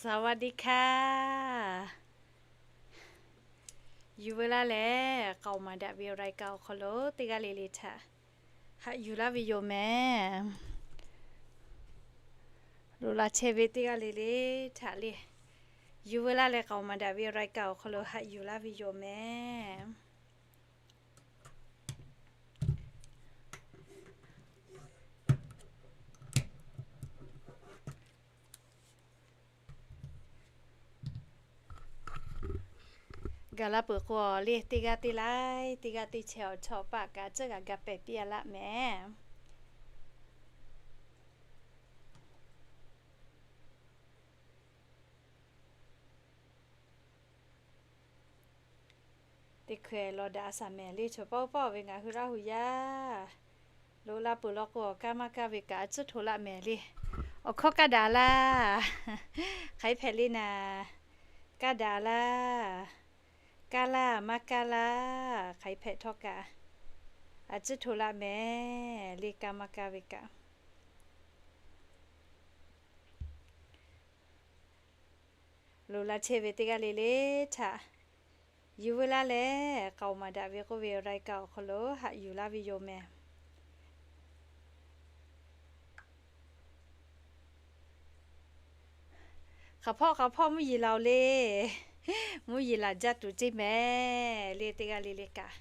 สวัสดีค่ะ Yuˬ veu laˇ leh, k'aoˍ maˍ daꞈ ve awˬ รายการ awˬ hk'aw lo teˇ g'aˇ le le htaꞈ haꞈ yuˬ laˇ ve yoˬ mehˍ. Loꞈ la chehˇ ve teˇ g'aˇ le le htaꞈ le, yuˬ veu laˇ leh k'aoˍ maˍ daꞈ ve awˬ รายการ awˬ hk'aw lo haꞈ yuˬ laˇ ve yoˬ mehˍ. Gaˬ la peuˬ k'o le, teˇ g'aˇ teˇ laiˉ, teˇ g'aˇ teˇ chehˇ awˬ chawˇ paˆ kaꞈ tcuhˉ g'a ga pehˍ piˇ a laˆ mehˍ. Teˇ hkui lawˬ daꞈ a shaˍ mehˍ le, chaw paˆ uˉ paˆ ve ngaˬ hui Laˇ huˍ yaˇ. Loꞈ la peuˬ law k'o, kaˇ maˇ kaˇ ve kaꞈ a tcuhˉ hto laˆ mehˍ le. Awˬ hkawˇ kaˇ daꞈ laˇ. Hk'aˬ hk'e hpehꞈ le naˍ, kaˇ daꞈ laˇ. Kaˇ laˇ maˇ kaˇ laˇ, hk'aˬ hk'e hpehꞈ htawˇ kaꞈ a tcuhˉ hto laˆ mehˍ le, kaˇ maˇ kaˇ ve kaꞈ. Loꞈ la chehˇ ve teˇ g'aˇ le le htaꞈ yuˬ veu laˇ leh, k'aoˍ maˍ daꞈ ve k'oˆ ve รายการ awˬ hk'aw lo haꞈ yuˬ laˇ ve yoˬ mehˍ. Hk'aˬ hpawˇ hk'aˬ hpawˇ mvuhˇ yeˬ laˬ oˬ le. Mvuhˇ yeˬ laˬ jaˇ tuˬ ceˇ mehˍ le, teˇ g'aˇ le le kaꞈ.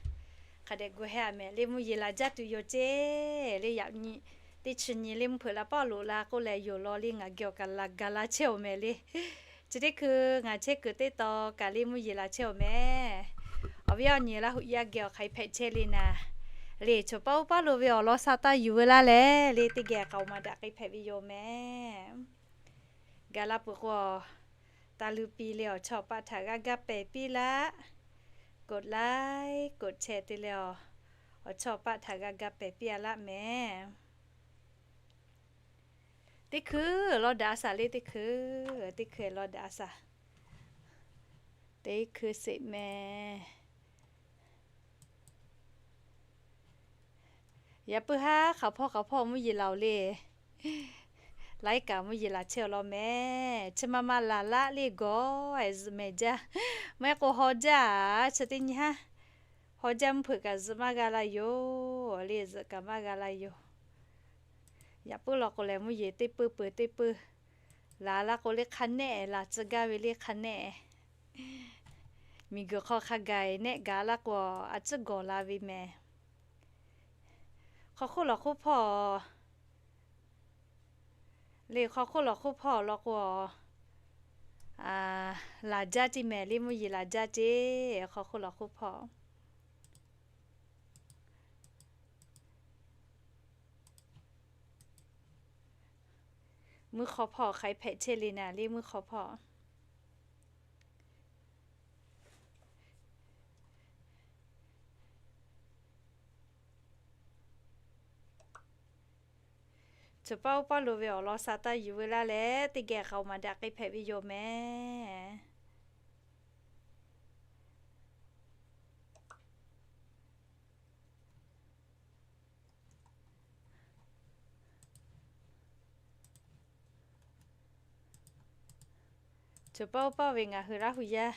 Hk'a dehꞈ gu heh a mehˍ le, mvuhˇ yeˬ laˬ jaˇ tuˬ yoˬ ceˇ le, yaꞈ nyi teˇ chi nyi le mvuhˇ hpeuꞈ la pawˆ loꞈ la k'oˆ leh yoˬ law le, ngaˬ geh awˬ kaꞈ laˬ gaˬ la chehˇ oˬ mehˍ le. Chi teˇ hkui ngaˬ chehˇ kuiˬ teˇ taw kaꞈ le mvuhˇ yeˬ laˬ chehˇ oˬ mehˍ. Awˬ viˉ awˬ nyi Laˇ huˍ yaˇ geh awˬ hk'aˬ hk'e hpehꞈ chehˇ le naˍ. Le chaw paˆ uˉ paˆ lo ve awˬ lawn sha taˇ yuˬ veu laˇ leh, le teˇ geh k'aoˍ maˍ daꞈ k'ai hpehꞈ ve yoˬ mehˍ. Gaˬ la peuˬ k'o, taˇ luˇ piˇ le awˬ chawˇ paˆ htaꞈ g'a ga pehˍ piˇ laˆ. กดไลค์ กดแชร์ te leh awˬ, awˬ chawˇ paˆ htaꞈ g'a ga pehˍ piˇ a laˆ mehˍ. Teˇ hkui lawˬ daꞈ a shaˍ le, teˇ hkui, teˇ hkui lawˬ daꞈ a shaˍ. Teˇ hkui sheˍ mehˍ. Yaꞈ puiˉ haˉ hk'aˬ hpawˇ hk'aˬ hpawˇ mvuhˇ yeˬ laˬ oˬ le. Laiˉ kaꞈ mvuhˇ yeˬ laˬ chehˇ awˬ lawn mehˍ. Chi ma ma laˬ laˆ le gawˬ zuhꞈ mehˍ jaˇ. Maˇ heˆ k'o haw jaˇ, chi teˇ nyi haˉ haw jaˇ mvuhˇ hpeuꞈ kaꞈ zuhꞈ maˇ g'a la yoˬ le, zuhꞈ kaꞈ maˇ g'a la yoˬ. Yaꞈ puiˉ law k'o lehˬ, mvuhˇ yeˬ teˇ peuˇ peuˬ teˇ peuˇ laˬ laˇ k'o le hk'a nehˆ laˬ tcuh gaˇ ve le hk'a nehˆ. Miˬguiˬ hk'aw hk'a gaˬ nehˆ gaˬ laˇ k'o, a tcuhˉ gawˬ la ve mehˍ. Hk'aw hk'oˆ lawˬ hk'oˆ hpawˇ le, hk'aw hk'oˆ lawˬ hk'oˆ hpawˇ law k'o, laˬ jaˇ ceˇ mehˍ le, mvuhˇ yeˬ laˬ jaˇ ceˇ, hk'aw hk'oˆ lawˬ hk'oˆ hpawˇ. Mvuhˇ hk'aw hpawˇ hk'aˬ hk'e hpehꞈ chehˇ le naˍ le, mvuhˇ hk'aw hpawˇ. Chaw paˆ uˉ paˆ lo ve awˬ lawn sha taˇ yuˬ veu laˇ leh, teˇ geh k'aoˍ maˍ daꞈ k'ai hpehꞈ ve yoˬ mehˍ. Chaw paˆ uˉ paˆ ve ngaˬ hui Laˇ huˍ yaˇ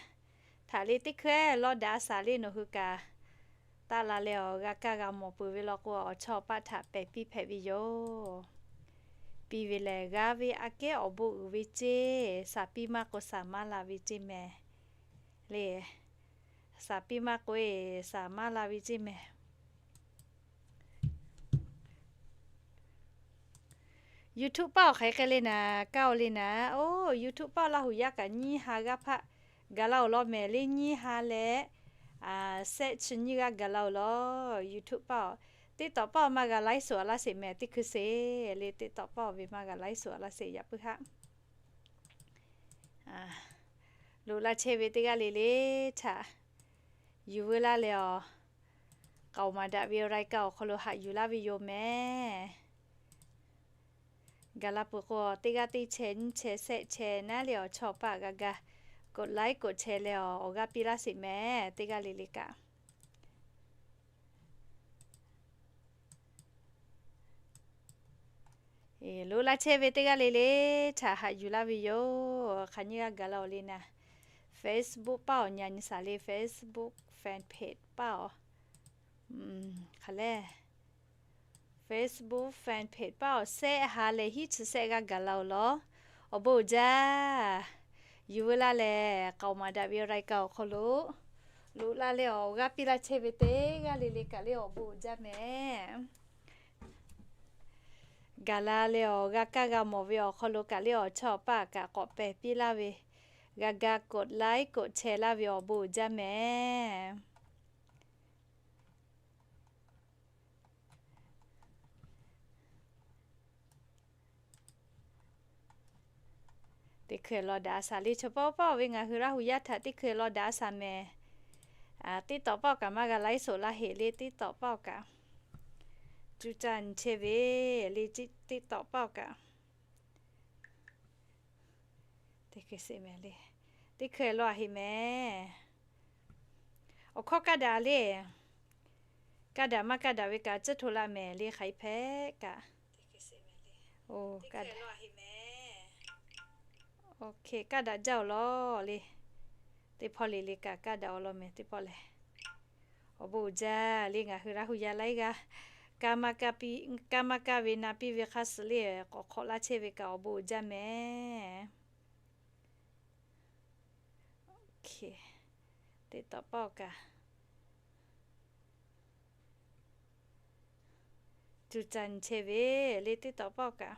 htaꞈ le teˇ hkui lawˇ daꞈ a shaˍ le, nawˬ hui kaꞈ taˆ la leh awˬ g'a kaˇ g'a mawˬ peuˬ ve law k'o, awˬ chawˇ paˆ htaꞈ pehˬ piˇ hpehꞈ ve yoˬ. Piˇ ve lehˬ, g'aˇ ve aꞈ kehˉ awˬ bon uiˍ ve ceˇ, shaˍ piˇ maˇ k'o shaˍ maˇ la ve ceˇ mehˍ le. Shaˍ piˇ maˇ k'o e shaˍ maˇ la ve ceˇ mehˍ. YouTube paˆ awˬ hk'aˬ hk'e le naˍ, kaˇ oˬ le naˍ. Oˇ, YouTube paˆ Laˇ huˍ yaˇ kaꞈ nyiˇ ha g'aˇ hpaˆ gaˬ la oˬ law mehˍ le, nyiˇ ha leh shehˆ chi nyiˇ g'aˇ gaˬ la oˬ law. YouTube paˆ, TikTok paˆ maˇ g'a laiˉ suhˍ a laˇ sheˍ mehˍ, teˇ hkui sheˍ le, TikTok paˆ ve maˇ g'a laiˉ suhˍ a laˇ sheˍ yaꞈ puiˉ haˆ. Loꞈ la chehˇ ve teˇ g'aˇ le le htaꞈ yuˬ veu laˇ leh awˬ, k'aoˍ maˍ daꞈ ve รายการ awˬ hk'aw lo haꞈ yuˬ laˇ ve yoˬ mehˍ. Gaˬ la peuˬ k'o, teˇ g'aˇ teˇ chehˇ nyiˇ chehˇ shehˆ chehˇ naˉ leh awˬ chawˇ paˆ g'a ga กดไลค์ กดแชร์ leh awˬ, awˬ g'aˇ piˇ laˇ sheˍ mehˍ, teˇ g'aˇ le le kaꞈ. Loꞈ la chehˇ ve teˇ g'aˇ le le htaꞈ haꞈ yuˬ laˇ ve yoˬ. Hk'aˬ nyi g'a gaˬ la-oˬ le naˍ. Facebook paˇ awˬ nyi nyi shaˍ le, Facebook fan page paˇ awˬ. Hk'aˬ le, Facebook fan page paˇ awˬ sehˆ ha lehˬ hiˉ chi sehˆ g'a gaˬ la-oˬ law. Awˬ bon uiˍ jaˇ. Yuˬ veu laˇ lehˬ, k'aoˍ maˍ daꞈ ve รายการ awˬ hk'aw lo loꞈ la leh awˬ g'aˇ piˇ laˇ chehˇ ve teˇ g'aˇ le le kaꞈ le awˬ bon uiˍ jaˇ mehˍ. Gaˬ la leh awˬ g'a kaˇ g'a mawˬ ve awˬ hk'aw lo kaꞈ le awˬ chawˇ awˬ paˇ kaꞈ k'awꞈ pehˬ piˇ laˇ ve, g'a ga กดไลค์ กดแชร์ laˇ ve awˬ bon uiˍ jaˇ mehˍ. Teˇ hkui law daꞈ a shaˍ le, chaw pawˆ pawˆ ve ngaˬ hui Laˇ hu yaˇ htaꞈ teˇ hkui law daꞈ a shaˍ mehˍ. TikTok paˇ awˬ kaꞈ maˇ g'a ไลฟ์สด laˇ heꞈ le, TikTok paˇ awˬ kaꞈ cuˇ caˇ nyi chehˇ ve le, TikTok paˇ awˬ kaꞈ teˇ hkui law a heꞈ mehˍ. Awˬ hkawˇ kaˇ daꞈ le. Kaˇ daꞈ maˇ kaˇ daꞈ ve kaꞈ tcuhˇ hto la mehˍ le, hk'aˬ hk'e hpehꞈ kaꞈ. Oˇ, kaˇ daꞈ. Oˇ hk'e kaˇ daꞈ jaˇ-oˬ law le. Teˇ hpawˇ le le kaꞈ kaˇ daꞈ-oˬ law mehˍ teˇ pawˆ lehˬ. Awˬ bon uiˍ jaˇ le, ngaˬ hui Laˇ hu yaˇ laiˉ g'aˇ kaˇ maˇ kaˇ ve na piˇ ve hk'aˇ suh le k'awꞈ hk'awꞈ laˇ chehˇ ve kaꞈ awˬ bon uiˍ jaˇ mehˍ. TikTok paˇ awˬ kaꞈ cuˇ caˇ nyi chehˇ ve le, TikTok paˇ awˬ kaꞈ.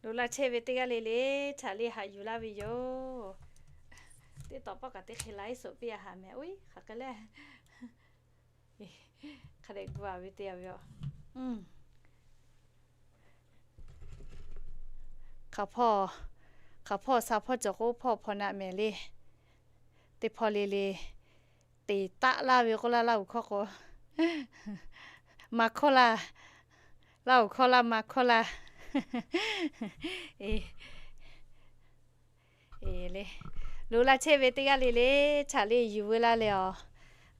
Loꞈ la chehˇ ve teˇ g'aˇ le le htaꞈ le haꞈ yuˬ laˇ ve yoˬ. TikTok paˇ kaꞈ teˇ hk'e ไลฟ์สด piˇ a haꞈ mehˍ. Oˇ, hk'aˬ hk'e le. Hk'a dehꞈ gu a ve te a ve a. Hk'aˬ hpawˇ, hk'aˬ hpawˇ sha hpawˇ cawˬ k'o hpawˇ hpaw naˆ mehˍ le. Teˇ hpawˇ le le teꞈ taˆ laˇ ve k'oˆ laˇ, Laˇ hu hkawˇ k'o, maˇ hkawˇ laˇ. Laˇ hu hkawˇ laˇ, maˇ hkawˇ laˇ. Loꞈ la chehˇ ve teˇ g'aˇ le le htaꞈ le yuˬ veu laˇ leh awˬ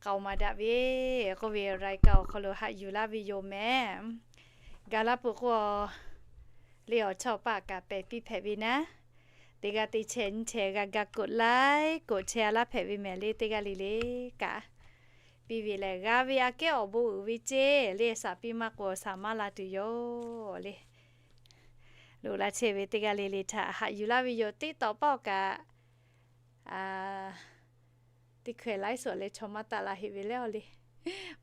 k'aoˍ maˍ daꞈ ve k'oˆ ve รายการ awˬ hk'aw lo haꞈ yuˬ laˇ ve yoˬ mehˍ. Gaˬ la peuˬ k'o, le awˬ chawˇ awˬ paˇ kaꞈ pehˬ piˇ hpehꞈ ve naˉ. Teˇ g'aˇ teˇ chehˇ nyiˇ chehˇ g'a ga กดไลค์ กดแชร์ a laˇ hpehꞈ ve mehˍ le, teˇ g'aˇ le le kaꞈ piˇ ve lehˬ g'a ve aꞈ kehˉ awˬ bon uiˍ ve ceˇ le, shaˍ piˇ maˇ k'o shaˍ maˇ la tuˬ yoˬ le. Loꞈ la chehˇ ve teˇ g'aˇ le le htaꞈ haꞈ yuˬ laˇ ve yoˬ. TikTok paˇ awˬ kaꞈ teˇ hkui ไลฟ์สด leh chaw maˇ taˆ la heꞈ ve leh awˬ le.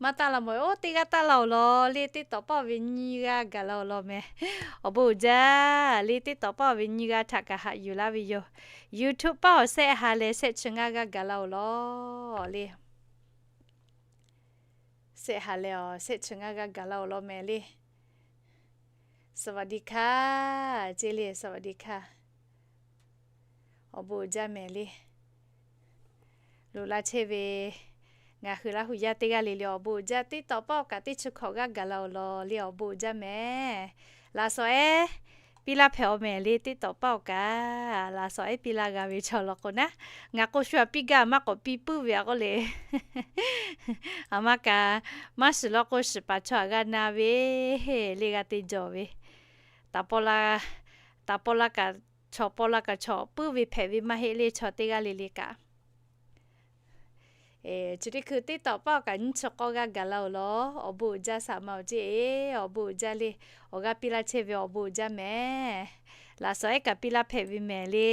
Maˇ taˆ la mawˬ-oˬ, teˇ g'aˇ taˆ la-oˬ law le, TikTok paˇ ve nyiˇ g'aˇ gaˬ la-oˬ law mehˍ. Awˬ bon uiˍ jaˇ le, TikTok paˇ ve nyiˇ g'aˇ htaꞈ kaꞈ haꞈ yuˬ laˇ ve yoˬ. YouTube paˇ awˬ sehˆ ha leh sehˆ chi ngaˇ g'aˇ gaˬ la-oˬ law le. Sehˆ ha leh awˬ sehˆ chi ngaˇ g'aˇ gaˬ la-oˬ law mehˍ le. สวัสดีค่ะ ceˇ le, สวัสดีค่ะ. Awˬ bon uiˍ jaˇ mehˍ le. Loꞈ la chehˇ ve ngaˬ hui Laˇ hu yaˇ teˇ g'aˇ le le awˬ bon uiˍ jaˇ. TikTok paˇ awˬ kaꞈ teˇ chi hkawꞈ g'aˇ gaˬ la-oˬ law le, awˬ bon uiˍ jaˇ mehˍ. Laꞈ shawˍ ehˉ piˇ laˇ hpehꞈ-oˬ mehˍ le, TikTok paˇ awˬ kaꞈ. Laꞈ shawˍ ehˉ piˇ laˇ g'a ve chaw law k'o naˉ, ngaˬ k'o shu aꞈ piˇ gaˇ maˇ k'awꞈ piˇ puiˉ ve aꞈ k'oˆ le. Aˬ ma kaꞈ maˇ shiˍ law k'o shiˍ paˍ chaw aꞈ g'a na ve le, g'a te jawˬ ve. Taˍ paw la, taˍ paw la kaꞈ chaw, paw la kaꞈ chaw puiˉ ve hpehꞈ ve maˇ heˆ le, chaw teˇ g'aˇ le le kaꞈ. Chi teˇ hkui TikTok paˇ awˬ kaꞈ nyiˇ chi k'awˇ g'aˇ gaˬ la-oˬ law. Awˬ bon uiˍ jaˇ shaˍ ma-oˬ ceˇ, awˬ bon uiˍ jaˇ le. Awˬ g'aˇ piˇ laˇ chehˇ ve awˬ bon uiˍ jaˇ mehˍ. Laꞈ shawˍ ehˉ kaꞈ piˇ laˇ hpehꞈ ve mehˍ le.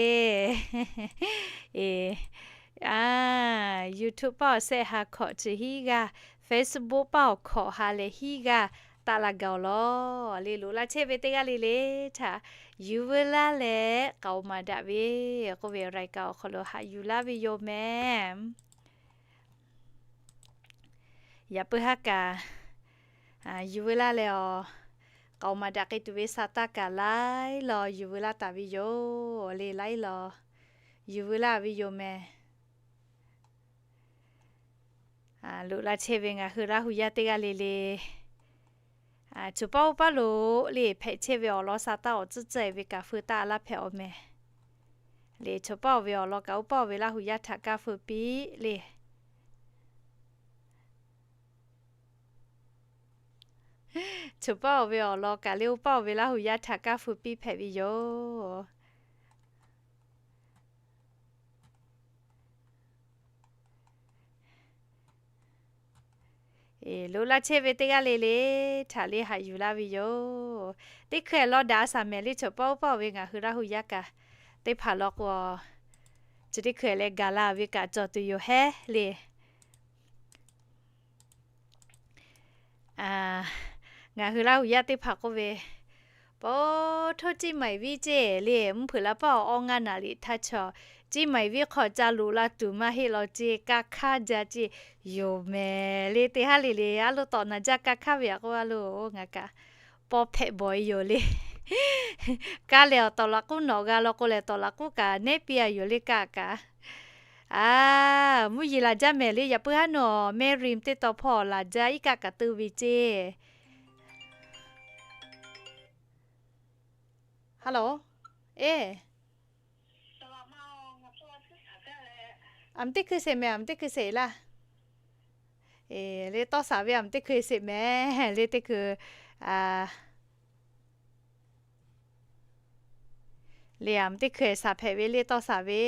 YouTube paˇ awˬ sehˆ ha hkawꞈ chi hiˉ g'aˇ, Facebook paˇ awˬ hkawꞈ ha leh hiˉ g'aˇ taˆ la gaˬ-oˬ law le. Loꞈ la chehˇ ve teˇ g'aˇ le le htaꞈ yuˬ veu laˇ leh k'aoˍ maˍ daꞈ ve k'oˆ ve รายการ awˬ hk'aw lo haꞈ yuˬ laˇ ve yoˬ mehˍ. Yaꞈ puiˉ haˉ kaꞈ yuˬ veu laˇ leh awˬ k'aoˍ maˍ daꞈ k'ai tuˬ ve sha taˇ kaꞈ laiˉ law yuˬ veu laˇ taˍ ve yoˬ le, laiˉ law yuˬ veu laˇ ve yoˬ mehˍ. Loꞈ la chehˇ ve ngaˬ hui Laˇ hu yaˇ teˇ g'aˇ le le Choˬ paˇ oˇ paˇ loꞈ le hpehꞈ chehˇ ve awˬ lawn sha taˇ awˬ tcuhˉ tcuhˉ e ve kaꞈ feu taˇ laˇ hpehꞈ awˬ meh le. Choˬ paˇ oˬ ve awˬ lawn kaꞈ oˇ paˇ oˬ ve Laˇ huˍ yaˇ htaꞈ kaˇ feu piˇ le. Choˬ paˇ oˬ ve awˬ lawn kaꞈ le oˇ paˇ oˬ ve Laˇ huˍ yaˇ htaꞈ kaˇ feu piˇ hpehꞈ ve yoˬ. Loꞈ la chehˇ ve teˇ g'aˇ le le htaꞈ le haꞈ yuˬ laˇ ve yoˬ. Teˇ hkui lawˇ daꞈ a shaˍ mehˍ le. Choˬ paˇ oˇ paˇ oˬ ve ngaˬ hui Laˇ huˍ yaˇ kaꞈ teˇ hpaˍ law k'o, chi teˇ hkui leh gaˬ la ve kaꞈ cawˬ tuˬ yoˬ hehˉ le. Ngaˬ hui Laˇ huˍ yaˇ teˇ hpaˍ k'oˆ ve, paw htoˇ Ciˇ Maiˍ viˇ ceˇ le, mvuhˇ hpeuꞈ la paˇ awˬ awˇ ngaˇ naˍ riˍ htaˇ chaw, Ciˇ Maiˍ viˇ hk'aw ca loꞈ la tuˬ maˇ heˆ law ceˇ, kaˇ hk'aˇ jaˇ ceˇ, yoˬ mehˍ le. Teˇ haˉ le le a loˇ tawꞈ naˍ jaˇ kaˇ hk'aˇ ve a k'oˆ a loˬ ngaˬ kaꞈ paw hpehꞈ bawˬ e yoˬ le. Kaˇ lehˬ awˬ tawꞈ laꞈ k'uˉ nawꞈ g'a law k'o lehˬ, tawꞈ laꞈ k'uˉ kaꞈ nehˉ piˇ a yoˬ le kaˇ kaꞈ. A, mvuhˇ yeˬ laˬ jaˇ mehˍ le. Yaꞈ puiˉ haˉ nawˬ Mary teˇ taw hpawˇ laˬ jaˇ iˉ kaˆ kaꞈ te ve ceˇ. Hello, e, aˬ meh teˇ hkui sheˍ mehˍ, aˬ meh teˇ hkui sheˍ laˇ. Le tawˇ shaˍ ve aˬ meh teˇ hkui sheˍ mehˍ le teˇ hkui. Le aˬ meh teˇ hkui shaˍ hpehꞈ ve le tawˇ shaˍ ve.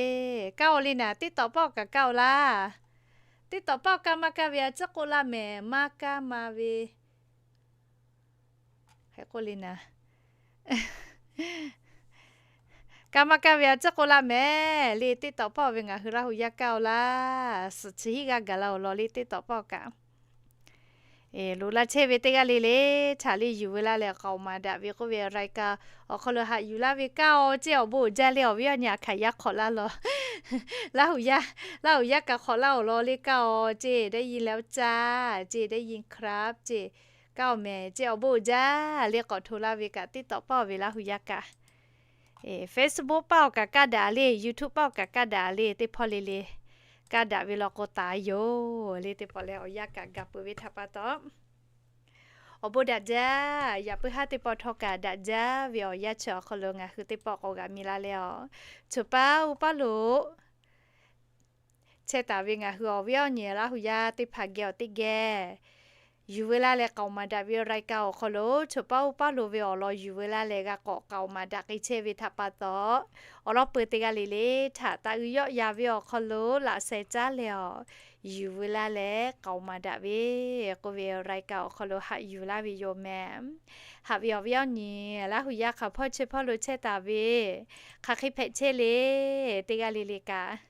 Kaˇ oˬ le naˍ, teˇ tawꞈ paˆ kaꞈ kaˇ oˬ laˇ. Teˇ tawꞈ paˆ kaˇ maˇ kaˇ ve a ciˉ k'oˆ laˇ mehˍ, maˇ kaˇ ma ve. Hk'e k'oˆ le naˍ, kaˇ maˇ kaˇ ve a ciˉ k'oˆ laˇ mehˍ le. Teˇ tawꞈ paˆ ve ngaˬ hui Laˇ huˍ yaˇ kaˇ oˬ laˇ. Suhˍ chi hiˆ g'aˇ gaˬ la awˬ lawn le teˇ tawꞈ paˆ kaꞈ. Loꞈ la chehˇ ve teˇ g'aˇ le le htaꞈ le yuˬ ve laˇ leh k'aoˍ maˍ daꞈ ve k'oˆ ve รายการ awˬ hk'aw lo haꞈ yuˬ laˇ ve kaˇ oˬ ceˇ. Awˬ bon uiˍ jaˇ le awˬ viˉ awˬ nyi a hkaˍ yaˇ hk'awꞈ laˇ law. Laˇ huˍ yaˇ kaꞈ hk'awꞈ laˇ awˬ lawn le kaˇ oˬ ceˇ. ได้ยินแล้วจ้า ceˇ, ได้ยินครับ ceˇ. Kaˇ oˬ mehˍ ceˇ. Awˬ bon uiˍ jaˇ le k'awꞈ hto laˇ ve kaꞈ teˇ tawꞈ paˆ oˬ ve Laˇ huˍ yaˇ kaꞈ. Facebook paˆ oˬ kaꞈ kaˇ daꞈ le, YouTube paˆ oˬ kaꞈ kaˇ daꞈ le, teˇ hpawˇ le le kaˇ daꞈ ve law k'o taˍ yoˬ le. Teˇ pawˆ leh awˬ yanˇ kaꞈ gaˬ peuˬ ve htaꞈ pa taw, awˬ bon daꞈ jaˇ. Yaꞈ puiˉ haˉ teˇ pawˆ htawˇ kaꞈ daꞈ jaˇ ve awˬ yanˇ chi awˬ hk'aw lo ngaˬ hui teˇ pawˆ k'awꞈ g'aꞈ mi la leh awˬ, choˬ paˇ oˇ paˇ loꞈ chehˇ taˍ ve ngaˬ hui awˬ viˉ awˬ nyi Laˇ huˍ yaˇ teˇ hpaˍ geh awˬ teˇ geh yuˬ ve laˇ leh k'aoˍ maˍ daꞈ ve รายการ awˬ hk'aw lo choˬ paˇ oˇ paˇ loꞈ ve awˬ lawn yuˬ ve laˇ leh g'a k'awꞈ k'aoˍ maˍ daꞈ k'ai chehˇ ve htaꞈ pa taw, awˬ lawn peu teˇ g'aˇ le le htaꞈ taꞈ uiˍ yawˆ yan ve awˬ hk'aw lo laꞈ sheh caˉ leh awˬ, yuˬ ve laˇ leh k'aoˍ maˍ daꞈ ve k'oˆ ve รายการ awˬ hk'aw lo haꞈ yuˬ laˇ ve yoˬ mehˍ. Haꞈ ve awˬ viˉ awˬ nyi Laˇ huˍ yaˇ hk'aˬ hpawˇ chi hpawˇ lo chehˇ taˍ ve, hk'aˬ hk'e hpehꞈ chehˇ le teˇ g'aˇ le le kaꞈ,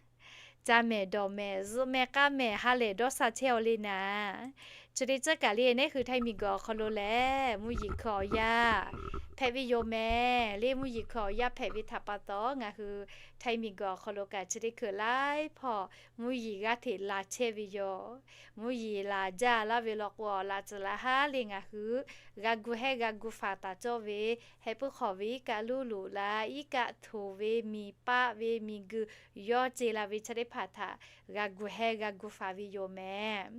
ca mehˍ dawˬ mehˍ zuhꞈ mehˍ k'aˉ mehˍ ha lehˬ dawˇ sha chehˇ aw le naˍ. Chi teˇ ceuˬ kaꞈ le neˉ hui Htaiˇ miˬ guiˬ awˬ hk'aw lo lehˬ mvuhˇ yeˬ hkui awˬ yaˇ hpehꞈ ve yoˬ mehˍ le. Mvuhˇ yeˬ hkui awˬ yaˇ hpehꞈ ve htaꞈ pa taw ngaˬ hui Htaiˇ miˬ guiˬ awˬ hk'aw lo kaꞈ chi teˇ hkui laiˉ hpawˇ mvuhˇ yeˬ g'aˇ hteꞈ laˬ chehˇ ve yoˬ. Mvuhˇ yeˬ laˬ jaˇ laˇ ve law k'o, laˬ tcuhˍ laˬ haˉ le ngaˬ hui g'a gu hehˇ g'a gu faˍ taˍ cawˇ ve, heh puiˉ hk'awꞈ ve iˉ kaˆ luˇ loꞈ la, iˉ kaˆ htoꞈ ve, miˬ paˆ ve, miˬ guiˬ yawˇ ce la ve chi teˇ hpaˍ htaꞈ g'a gu hehˇ g'a gu faˍ ve yoˬ mehˍ.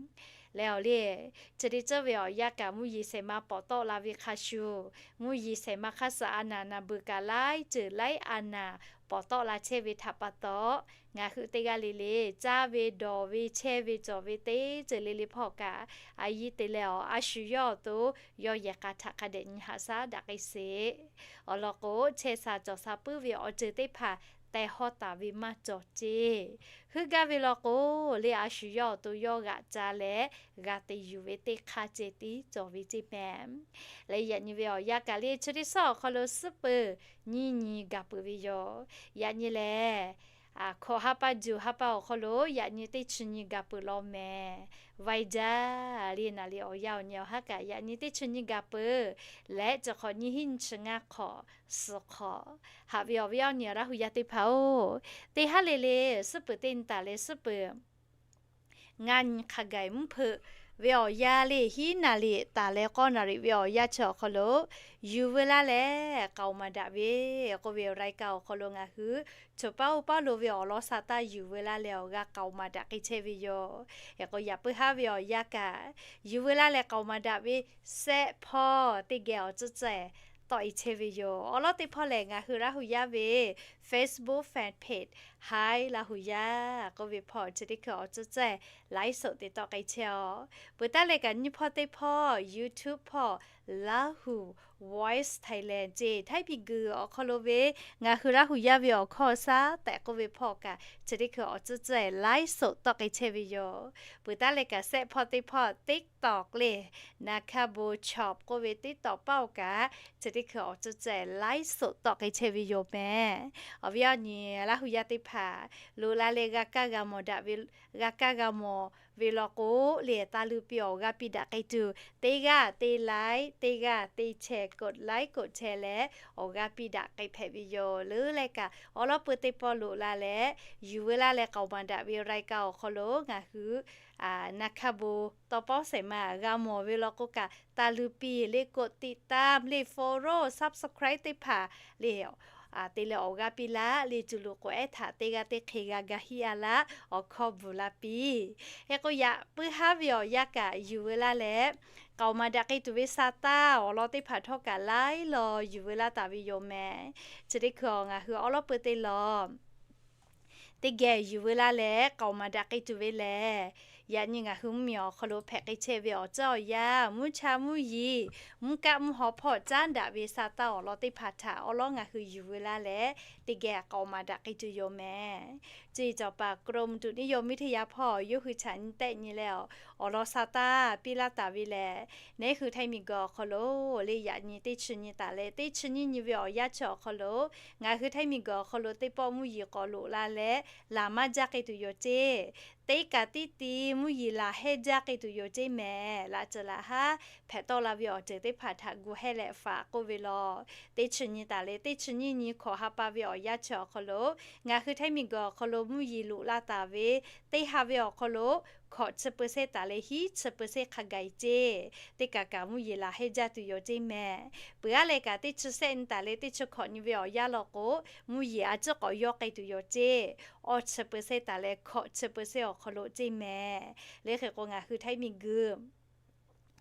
Leh awˬ le, chi teˇ ceuˬ ve awˬ yanˇ kaꞈ mvuhˇ yeˬ shehˍ ma pawˍ tawˆ la ve hk'a shuˍ, mvuhˇ yeˬ shehˍ ma hk'aˇ suh a naˍ naˍ beuˬ kaꞈ laiˉ ceuˬ laiˉ a naˍ pawˍ tawˆ la chehˇ ve htaꞈ pa taw, ngaˬ hui teˇ g'aˇ le le caˇ ve dawˬ ve chehˇ ve cawˬ ve teˇ ceuˬ le le hpawˇ kaꞈ, a yiˇ te leh awˬ a shu yawˇ awˬ to yawˇ yehˬ k'a htaꞈ hk'a dehꞈ nyi haꞈ shaˉ daꞈ k'ai sheˍ. Awˬ lawn k'o, chehˇ sha cawˬ sha puiˉ ve awˬ ceuˬ teˇ hpaˍ teh hawˇ taˍ ve maˇ cawˬ ceˇ. Heuˆ gaˇ ve law k'o, le a shu yawˇ awˬ to yawˇ g'aꞈ ca leh g'a te yuˬ ve teˇ hk'aˇ ceh tiˉ cawˬ ve ceˇ mehˍ. Leh yaꞈ nyi ve awˬ yanˇ kaꞈ le chi teˇ suhˉ awˬ hk'aw lo suhˉ peuˬ nyiˇ nyi gaˬ peuˬ ve yoˬ. Yaꞈ nyi lehˬ, hkawꞈ ha pa juˬ ha pa awˬ hk'aw lo yaꞈ nyi teˇ chi nyi gaˬ peuˬ law mehˍ. Vaiˇ jaˇ le naˍ le awˬ yanˇ awˬ nyi awˬ haˉ kaꞈ yaꞈ nyi teˇ chi nyi gaˬ peuˬ. Leh chi hk'awꞈ nyiˇ hinˉ nyiˇ chi ngaˇ hk'awꞈ suhˍ hk'awꞈ. Haꞈ ve awˬ viˉ awˬ nyi Laˇ huˍ yaˇ teˇ hpaˍ-oˬ, teˇ haˉ le le suhˉ peuˬ teˇ nyi taˍ leh suhˉ peuˬ ngaˇ nyi hk'a gaˬ mvuhˇ hpeuꞈ ve awˬ yanˇ le, hiˉ naˍ riˍ taˍ leh k'awˇ naˍ riˍ ve awˬ yanˇ chi awˬ hk'aw lo, yuˬ veu laˇ leh k'aoˍ maˍ daꞈ ve k'oˆ ve รายการ awˬ hk'aw lo ngaˬ hui choˬ paˇ oˇ paˇ lo ve awˬ lawn sa taˇ yuˬ veu laˇ leh awˬ g'a k'aoˍ maˍ daꞈ k'ai chehˇ ve yoˬ. Hk'e k'o, yaꞈ puiˉ haˉ ve awˬ yanˇ kaꞈ, yuˬ veu laˇ leh k'aoˍ maˍ daꞈ ve sehˆ hpawˇ teˇ geh awˬ tcuhˉ tcuhˉ tawˆ e chehˇ ve yoˬ. Awˬ lawn teˇ hpawˇ lehˬ, ngaˬ hui Laˇ hu yaˇ ve Facebook fan page Hai Laˇ hu yaˇ k'oˆ ve hpawˇ chi teˇ hkui awˬ tcuhˉ tcuhˉ ไลฟ์สด te tawˆ k'ai chehˇ-oˆ. Peuˬ taˉ leh kaꞈ, nyiˇ hpawˇ teˇ hpawˇ YouTube hpawˇ Laˇ hu Voice Thailand ceˇ, Htaiˇ miˬguiˬ awˬ hk'aw lo ve ngaˬ hui Laˇ hu yaˇ ve awˬ hkawˇ shaˉ tehꞈ k'oˆ ve hpawˇ kaꞈ, chi teˇ hkui awˬ tcuhˉ tcuhˉ ไลฟ์สด tawˆ k'ai chehˇ ve yoˬ. Peuˬ taˉ leh kaꞈ, sehˆ hpawˇ teˇ hpawˇ TikTok le, Naˍ hkaˇ bon shop k'oˆ ve TikTok paˇ-oˬ kaꞈ, chi teˇ hkui awˬ tcuhˉ tcuhˉ ไลฟ์สด tawˆ k'ai chehˇ ve yoˬ mehˍ. Awˬ viˉ awˬ nyi Laˇ hu yaˇ teˇ hpaˍ loꞈ la leh g'a kaˇ g'a mawˬ daꞈ ve, g'a kaˇ g'a mawˬ ve law k'o, le taˇ luˇ piˇ awˬ g'aˇ piˇ daꞈ k'ai tuˬ, teˇ g'aˇ teˇ like, teˇ g'aˇ teˇ share, กดไลค์ กดแชร์ leh awˬ g'aˇ piˇ daꞈ k'ai hpehꞈ ve yoˬ. Leuˉ leh kaꞈ, awˬ lawn peuˬ teˇ pawˆ loꞈ la leh yuˬ veu laˇ leh k'aoˍ maˍ daꞈ ve รายการ awˬ hk'aw lo ngaˬ hui Naˍ hkaˇ bon tawˇ pawˆ shehˍ ma g'a mawˬ ve law k'o kaꞈ, taˇ luˇ piˇ le กดติดตาม le follow subscribe teˇ hpaˍ le te leh awˬ g'aˇ piˇ laˇ le, cuˬ loꞈ k'oꞈ ehˉ htaꞈ teˇ g'aˇ teˇ hk'e g'a ga hiˆ a laˇ awˬ hkawˇ bvuhˬ la piˇ. Hk'e k'o, yaꞈ puiˉ haˉ ve awˬ yanˇ kaꞈ yuˬ veu laˇ leh k'aoˍ maˍ daꞈ k'ai tuˬ ve sa taˇ awˬ lawn teˇ hpaˍ htawˇ kaꞈ laiˉ law yuˬ veu laˇ taˍ ve yoˬ mehˍ. Chi teˇ hkui-oˬ, ngaˬ hui awˬ lawn peuˬ teˇ law teˇ geh yuˬ veu laˇ leh k'aoˍ maˍ daꞈ k'ai tuˬ ve lehˬ, yaꞈ nyi ngaˬ hui mvuhˇmiˬ awˬ hk'aw lo hpehꞈ k'ai chehˇ ve awˬ ceuˬ awˬ yanˇ, mvuhˇ cha mvuhˇ yeˬ, mvuhˇ kaˆ mvuhˇ haw hpawˇ caˉ daꞈ ve sa taˇ awˬ lawn teˇ hpaˍ htaꞈ awˬ lawn ngaˬ hui yuˬ veu laˇ leh, teˇ geh k'aoˍ maˍ daꞈ k'ai tuˬ yoˬ mehˍ. Ceˇ cawˬ paˍ กรมอุตุนิยมวิทยา hpawˇ yawˇ hui htaꞈ nyi tehˆ nyi leh, awˬ lawn sa taˇ piˇ laˇ taˍ ve lehˬ, neˉ hui Htaiˇ miˬguiˬ awˬ hk'aw lo le yaꞈ nyi teˇ chi nyi taˍ leh teˇ chi nyiˇ nyi ve awˬ yanˇ chi awˬ hk'aw lo, ngaˬ hui Htaiˇ miˬguiˬ awˬ hk'aw lo teˇ pawˆ mvuhˇ yeˬ k'awꞈ loꞈ la leh laˬ maˇ jaˇ k'ai tuˬ yoˬ ceˇ. Teˇ kaꞈ tiˉ ti mvuhˇ yeˬ laˬ hehnˇ jaˇ k'ai tuˬ yoˬ ceˇ mehˍ. Laꞈ ceuˬ laꞈ haˉ hpehꞈ tawˆ la ve awˬ ceuˬ teˇ hpaˍ htaꞈ gu hehnˇ leh faˍ k'oˆ ve law. Teˇ chi nyi taˍ leh teˇ chi nyiˇ nyi hkawꞈ ha pa ve awˬ yanˇ chi awˬ hk'aw lo, ngaˬ hui Htaiˇ miˬguiˬ awˬ hk'aw lo mvuhˇ yeˬ loꞈ la taˍ ve teˇ ha ve awˬ hk'aw lo, hkawꞈ chi เปอร์เซ็นต์ taˍ leh hiˉ chi เปอร์เซ็นต์ hk'a gaˬ ceˇ. Teˇ kaꞈ kaꞈ mvuhˇ yeˬ laˬ hehnˇ jaˇ tuˬ yoˬ ceˇ mehˍ. Peuˬ aˉ leh kaꞈ teˇ chi sehˆ nyi taˍ leh teˇ chi hkawꞈ nyi ve awˬ yanˇ law k'o, mvuhˇ yeˬ a ciˉ k'awꞈ yawˇ k'ai tuˬ yoˬ ceˇ. Awˇ chi เปอร์เซ็นต์ taˍ leh hkawꞈ chi เปอร์เซ็นต์ awˬ hk'aw lo ceˇ mehˍ. Le hk'e k'o, ngaˬ hui Htaiˇ miˬguiˬ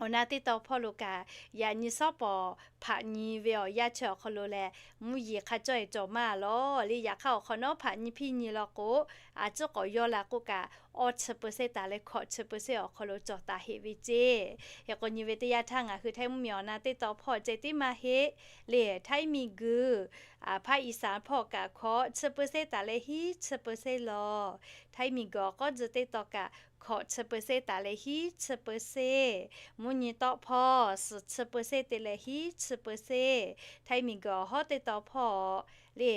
awˬ na teˇ taw hpawˇ lo kaꞈ, yaꞈ nyi shawˉ pawˍ hpaꞈ nyi ve awˬ yanˇ chi awˬ hk'aw lo lehˬ, mvuhˇ yeˬ hk'a cawˇ e cawˬ maˇ lawˬ le. Yaꞈ hk'aˇ awˬ hk'awꞈ nawˉ hpaꞈ nyi hpiˇ nyi law k'o, a ciˉ k'awꞈ yawˇ la k'oˆ kaꞈ, awˇ chi เปอร์เซ็นต์ taˍ leh hkawꞈ chi เปอร์เซ็นต์ awˬ hk'aw lo cawˬ taˍ heꞈ ve ceˇ. Hk'e k'o, nyi ve teˇ yanˇ htaˇ ngaˬ hui Htaiˇ mvuhˇmiˬ awˬ na teˇ taw hpawˇ ceh tiˉ maˇ heˆ le. Htaiˇ miˬguiˬ hpaˇ iˍsaˍ hpawˇ kaꞈ hkawꞈ chi เปอร์เซ็นต์ taˍ leh hiˉ chi เปอร์เซ็นต์ lawˬ. Htaiˇ miˬguiˬ awˬ k'awˉ tcuh teˇ taw kaꞈ hkawꞈ chi เปอร์เซ็นต์ taˍ leh hiˉ chi เปอร์เซ็นต์. Mvuhˇ nyi tawˆ hpawˇ suhˍ chi เปอร์เซ็นต์ te leh hiˉ chi เปอร์เซ็นต์. Htaiˇ miˬguiˬ awˬ hawˉ teˇ taw hpawˇ le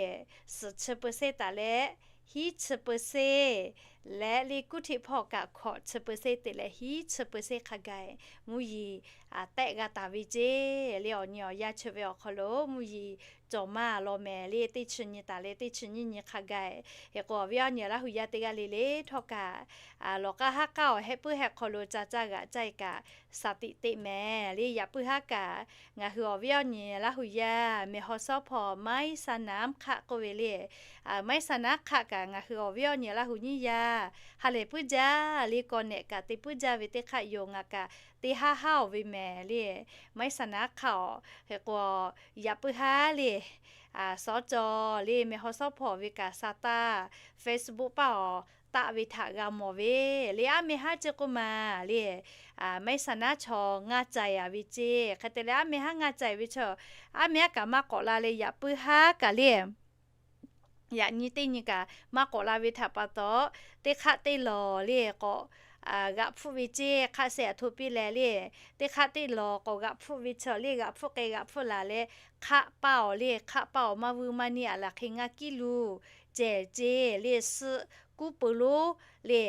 suhˍ chi เปอร์เซ็นต์ taˍ leh hiˉ chi เปอร์เซ็นต์ leh le kuˉ htiˆ hpawˇ kaꞈ hkawꞈ chi เปอร์เซ็นต์ te leh hiˉ chi เปอร์เซ็นต์ hk'a gaˬ mvuhˇ yeˬ tehˆ g'a taˍ ve ceˇ. Le awˬ nyi awˬ yanˇ chi ve awˬ hk'aw lo mvuhˇ yeˬ cawˬ maˇ lawˬ mehˍ le. Teˇ chi nyi taˍ leh teˇ chi nyiˇ nyi hk'a gaˬ. Hk'e k'o, awˬ viˉ awˬ nyi Laˇ hu yaˇ teˇ g'aˇ le le htawˇ kaꞈ, lawˬ k'aˇ haˉ k'aˇ awˬ hehˆ puiˉ hehˆ hk'aw lo ca caˇ g'aꞈ caˇ e kaꞈ, shaˍ tiꞈ teꞈ mehˍ le. Yaꞈ puiˉ haˉ kaꞈ, ngaˬ hui awˬ viˉ awˬ nyi Laˇ hu yaˇ mehˬ haw shawˉ hpawˇ ไม้สนาม hk'aˆ k'oˆ ve le. ไม้สนาม hk'aˆ kaꞈ ngaˬ hui awˬ viˉ awˬ nyi Laˇ hu nyiˇ yaˇ ha lehˬ puiˉ jaˇ le. Kaw nehꞈ kaꞈ te puiˉ jaˇ ve teˇ hk'aˆ yoˬ. Ngaˬ kaꞈ teˇ haˉ haˉ awˬ ve mehˍ le. ไม้สนาม hk'aˆ awˬ. Hk'e k'o, yaꞈ puiˉ haˉ le, sawˉ cawˬ le mehˬ haw shawˉ hpawˇ ve kaꞈ sa taˇ Facebook paˇ awˬ taˆ ve htaꞈ g'a mawˬ ve le. Aˉ meh haˉ ceˇ k'oˆ maˬ le, ไม้สนาม chaw ngaˇ caiˍ a ve ceˇ. Hk'e te leh aˉ meh haˉ ngaˇ caiˍ ve chaw, aˉ meh haˉ kaꞈ maˇ k'awꞈ la leh yaꞈ puiˉ haˉ kaꞈ le, yaꞈ nyi teˇ nyi kaꞈ maˇ k'awꞈ la ve htaꞈ pa taw, teˇ hk'aˆ teˇ lawˬ le k'awꞈ g'aꞈ hpfuhˆ ve ceˇ. Hk'aˆ seh aˬ htoꞈ piˇ leh le, teˇ hk'aˆ teˇ lawˬ k'awꞈ g'aꞈ hpfuhˆ ve chaw le g'aꞈ hpfuhˆ k'ai g'aꞈ hpfuhˆ laˬ leh, hk'aˆ paˇ awˬ le hk'aˆ paˇ awˬ maˇ vuiˇ maˇ neˇ a laˬ hk'e ngaˇ kiˉ luˬ cehˬ ceˇ le. Suh kuˉ peuˬ lonˉ le,